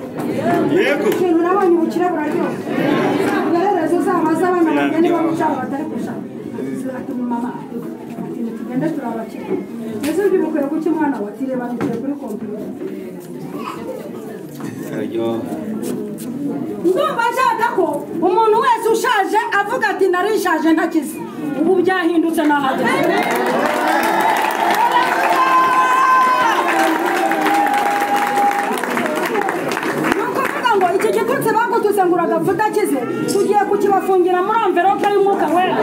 Ikintu nabonye ubukire buraryoha. Ugerereze zaba z'abana banjye niba mushaka batari gushaka. Ati mama, ati tugende turabakira. Ese ubyibuka kuki mwana wa tireba nicaye kuri kompiyuta. Ndumva nshaka ko umuntu wese ushaje avuga ati narishaje ntakize. Ubu byahindutse nahageze. Nukuvuga ngo iki gitutsi bagututse ngo uragapfa udakize, tugiye kukibafungira muri envelope y'umwuka wera.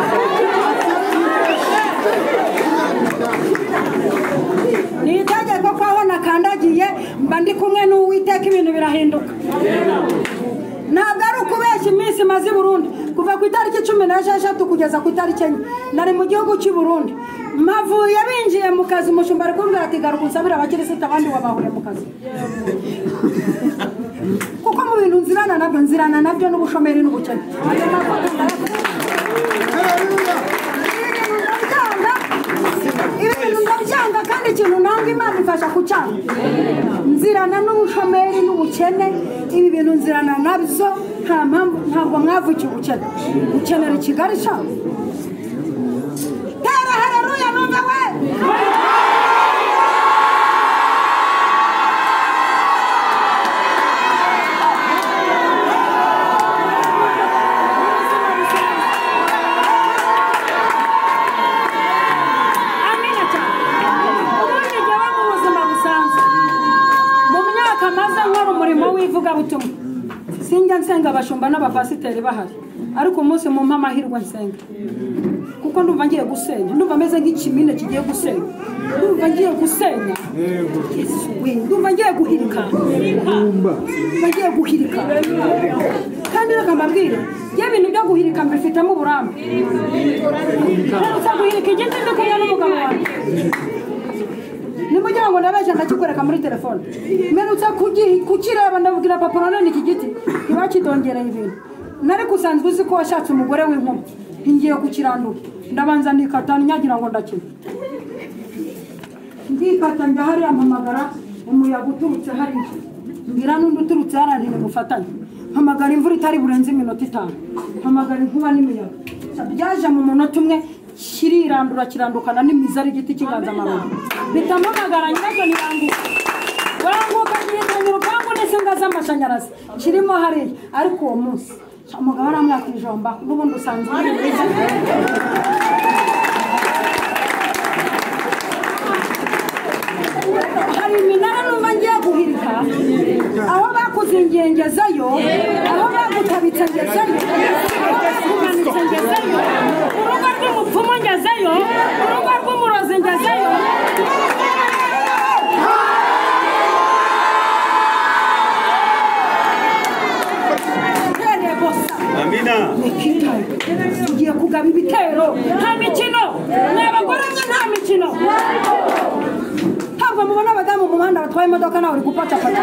Ni itegeko ko aho nakandagiye mba ndi kumwe n'Uwiteka ibintu birahinduka. Ntabwo ari ukubeshya iminsi maze i Burundi kuva ku itariki 16 kugeza ku itariki 4 nari mu gihugu cy'i Burundi. Mpavuye binjiye mu kazi, umushumba ari kumbwira ati garuka unsabire abakirisitu abandi wabahure mu kazi. Kuko mu bintu nzirana nabyo, nzirana nabyo n'ubushomeri n'ubukene. Ibintu ndabyanga kandi ikintu nanga Imana ifasha kucyanga. Nzirana n'ubushomeri n'ubukene, ibi bintu nzirana nabyo, nta mpamvu, ntabwo mwavukiye ubukene. Ukenera Kigali sha. Tera haleluya numva we. Sinjya nsenga abashumba n'abapasiteri bahari, ariko umunsi mumpa amahirwe nsenga, kuko ndumva ngiye gusenya, ndumva meze nk'ikimine kigiye gusenya, ndumva ngiye gusenya, ndumva ngiye guhirika, ndumva ngiye guhirika. Kandi reka mbabwire, iyo ibintu byo guhirika mbifitemo uburambe. Mperutse guhirika igiti ndi kumwe n'umugabo wanjye. Nimugira ngo ndabeje ndakikwereka muri telefone. Mperutse kukireba ndabwira papa none iki giti ntibakidongereye ibintu. Nari kusanzwe uzi ko washatse umugore w'inkumi. Ngiye kukirandura. Ndabanza nikata nyagira ngo ndakina. Ndikata njya hariya mpamagara umuyaga uturutse hariya. Ngira n'undi uturutse hariya ntimufatanye. Mpamagara imvura itari burenze iminota 5. Mpamagara inkuba n'imiyaga. Byaje mu munota umwe kirirandura kirandukana n'imizi ari igiti cy'inganzamarumbo. Bitamamagara nyiracyo ntiranguka. Waranguka gihitanye urupangu n'insinga z'amashanyarazi kirimo hariya. Ariko uwo munsi umugabo aramwaka ijomba n'ubundi usanzwe uri. Hari iminara numva ngiye guhirika, aho bakuzingiye ngezeyo, aho bagutabitse ngezeyo, aho bakumanitse ngezeyo, urugo rw'umupfumu ngezeyo, urugo rw'umurozi ngezeyo. Amina. Tugiye kugaba ibitero, nta mikino, mw'abagore mwe nta mikino. Ntabwo mubona abadamu mu muhanda batwaye imodoka nawe uri gupatapata.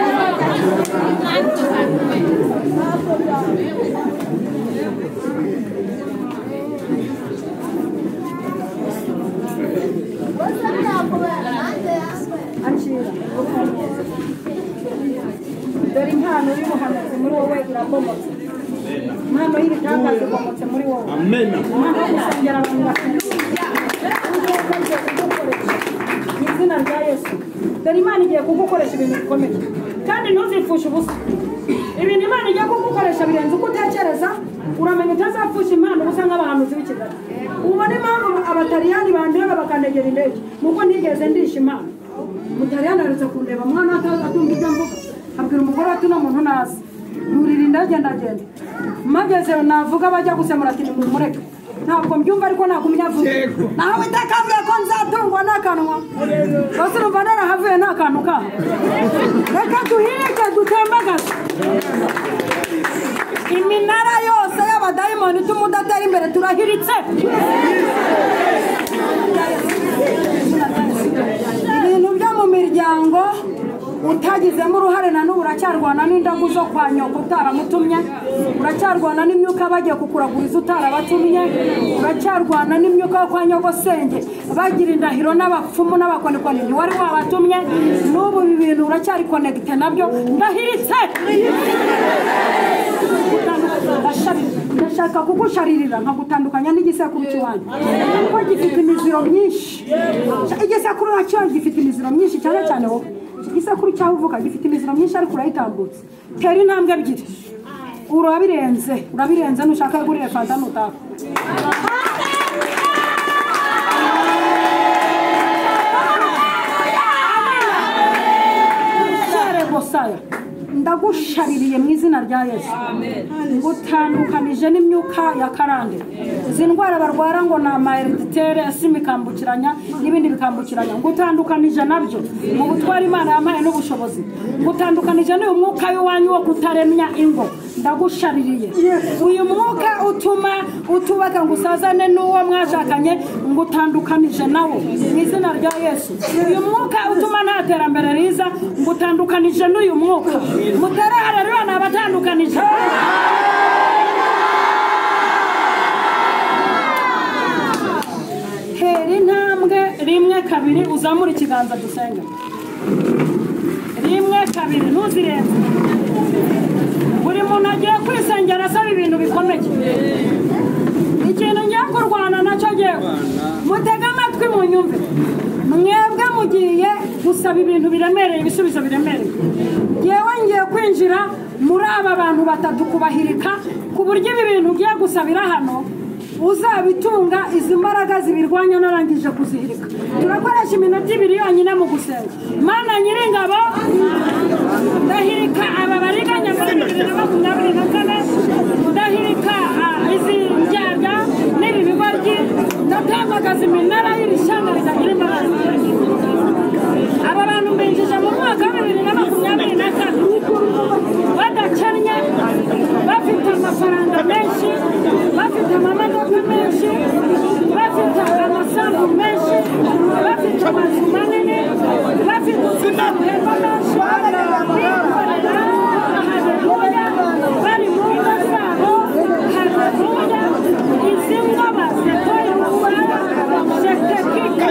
Dore impano y'ubuhanuzi muri wowe irabomotse. Impano y'ibitangaza ibomotse muri wowe. Amen. Impano yo gusengera abantu bakunda. Mu izina rya Yesu. Dore Imana igiye kugukoresha ibintu bikomeye. Kandi ntuzipfushe ubusa. Ibintu Imana ijya kugukoresha birenze uko utekereza. Uramenya utazapfusha impano ubusa nk'abahanuzi b'i Kigali. Ubona impamvu abataliyani bandeba bakanegera indege, nuko ntigeze ndisha impano. Umutaliyani aherutse kundeba mwana atumva ibyo mvuga, abwira umugore ati uno muntu nazi nurira indege ndagenda. Mageze navuga bajya gusemura ati nimumureke, ntabwo mbyumva ariko nagumya avuga. Nawe itakambwiye ko nzatungwa n'akanwa, bose urumva narahavuye nta kantu kaho. Reka duhirike dutembagaze iminara yose y'abadayimoni ituma udatera imbere, turahiritse. Ibintu byo mu miryango utagizemo uruhare na n'ubu uracyarwana n'indagu zo kwa nyoko utaramutumye, uracyarwana n'imyuka bagiye kukuraguriza utarabatumye, uracyarwana n'imyuka yo kwa nyogosenge bagira indahiro n'abapfumu n'abakonikoni ntiwari wabatumye, n'ubu ibi bintu uracyari konegite nabyo. Ndahiritse, ndashaka kugusharirira nkagutandukanya n'igisekuru cy'iwanyu, kuko gifite imiziro myinshi. Igisekuru nacyo gifite imiziro myinshi, cyane cyane wowe. Igisekuru cyawe uvuka gifite imiziro myinshi, ariko urayitambutse. Tera intambwe ebyiri, urabirenze, urabirenze. Nushaka yagurire fanta nutaha. Ndagushaririye mu izina rya Yesu, ngutandukanije n'imyuka ya karande. Izi ndwara barwara ngo ni amahereditere esima ikambukiranya n'ibindi bikambukiranya, ngutandukanije nabyo mu butwara Imana yampaye n'ubushobozi. Ngutandukanije n'uyu mwuka w'iwanyu wo kutaremya ingo, ndagushaririye. Uyu mwuka utuma utubaka ngo usazane n'uwo mwashakanye, ngutandukanije nawo mu izina rya Yesu. Uyu mwuka utuma nta terambere riza, ngutandukanije n'uyu mwuka. Mutere haleluya n'abatandukanije. Tera intambwe rimwe kabiri, uzamure ikiganza dusenga. Rimwe kabiri, ntuzirenze. Buri muntu agiye kwisengera asaba ibintu bikomeye. Ikintu ngiye kurwana nacyo ngewe, mutege amatwi munyumve. Mwebwe mugiye gusaba ibintu biremereye, ibisubizo biremereye. Ngewe ngiye kwinjira muri aba bantu batatu kubahirika, ku buryo ibi bintu ugiye gusabira hano uzabitunga. Izi mbaraga zibirwanya narangije kuzihirika. Turakoresha iminota ibiri yonyine mu gusenga. Mana Nyiringabo, ndahirika aba bariganya muri 2024, ndahirika izi ndyarya n'ibi bigoryi, ndatembagaza iminara y'iri shyanga ritagira imbaraga. Aba bantu mbinjije mu mwaka wa 2024 badakennye, bafite amafaranga menshi, bafite amamodoka menshi, bafite amasambu menshi, bafite amazu manini, bafite amahema menshi, bikorera. Haleluya, bari mu ngo zabo. Haleluya, izi ngo bazitoye ubusara shetekika.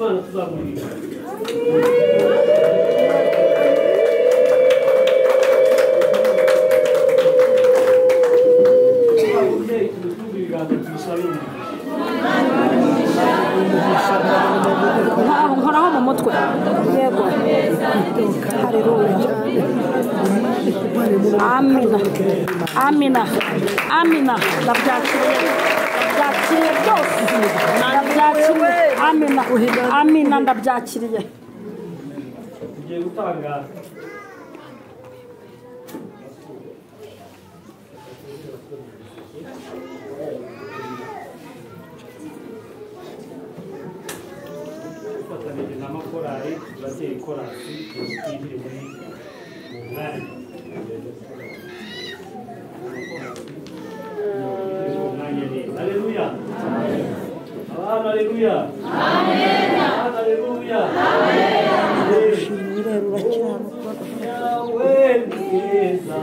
Imana tuzamuririmba. Umubyeyi tumutunge ibiganza tumusabire umugisha. Nkoraho mu mutwe. Yego. Haleluya. Amina. Amina. Amina. Ndabyakiriye. Ndabyakiriye byose. Ndabyakiriye. Amina. Amina ndabyakiriye. Tugiye gutanga dufatanyije n'amakorali, turatera ikorasi twinjire muri mu mwanya. Mu mwanya neza. Haleluya. Abana haleluya. Abana haleluya. Urera urakiranuka. Yawe ni mwiza.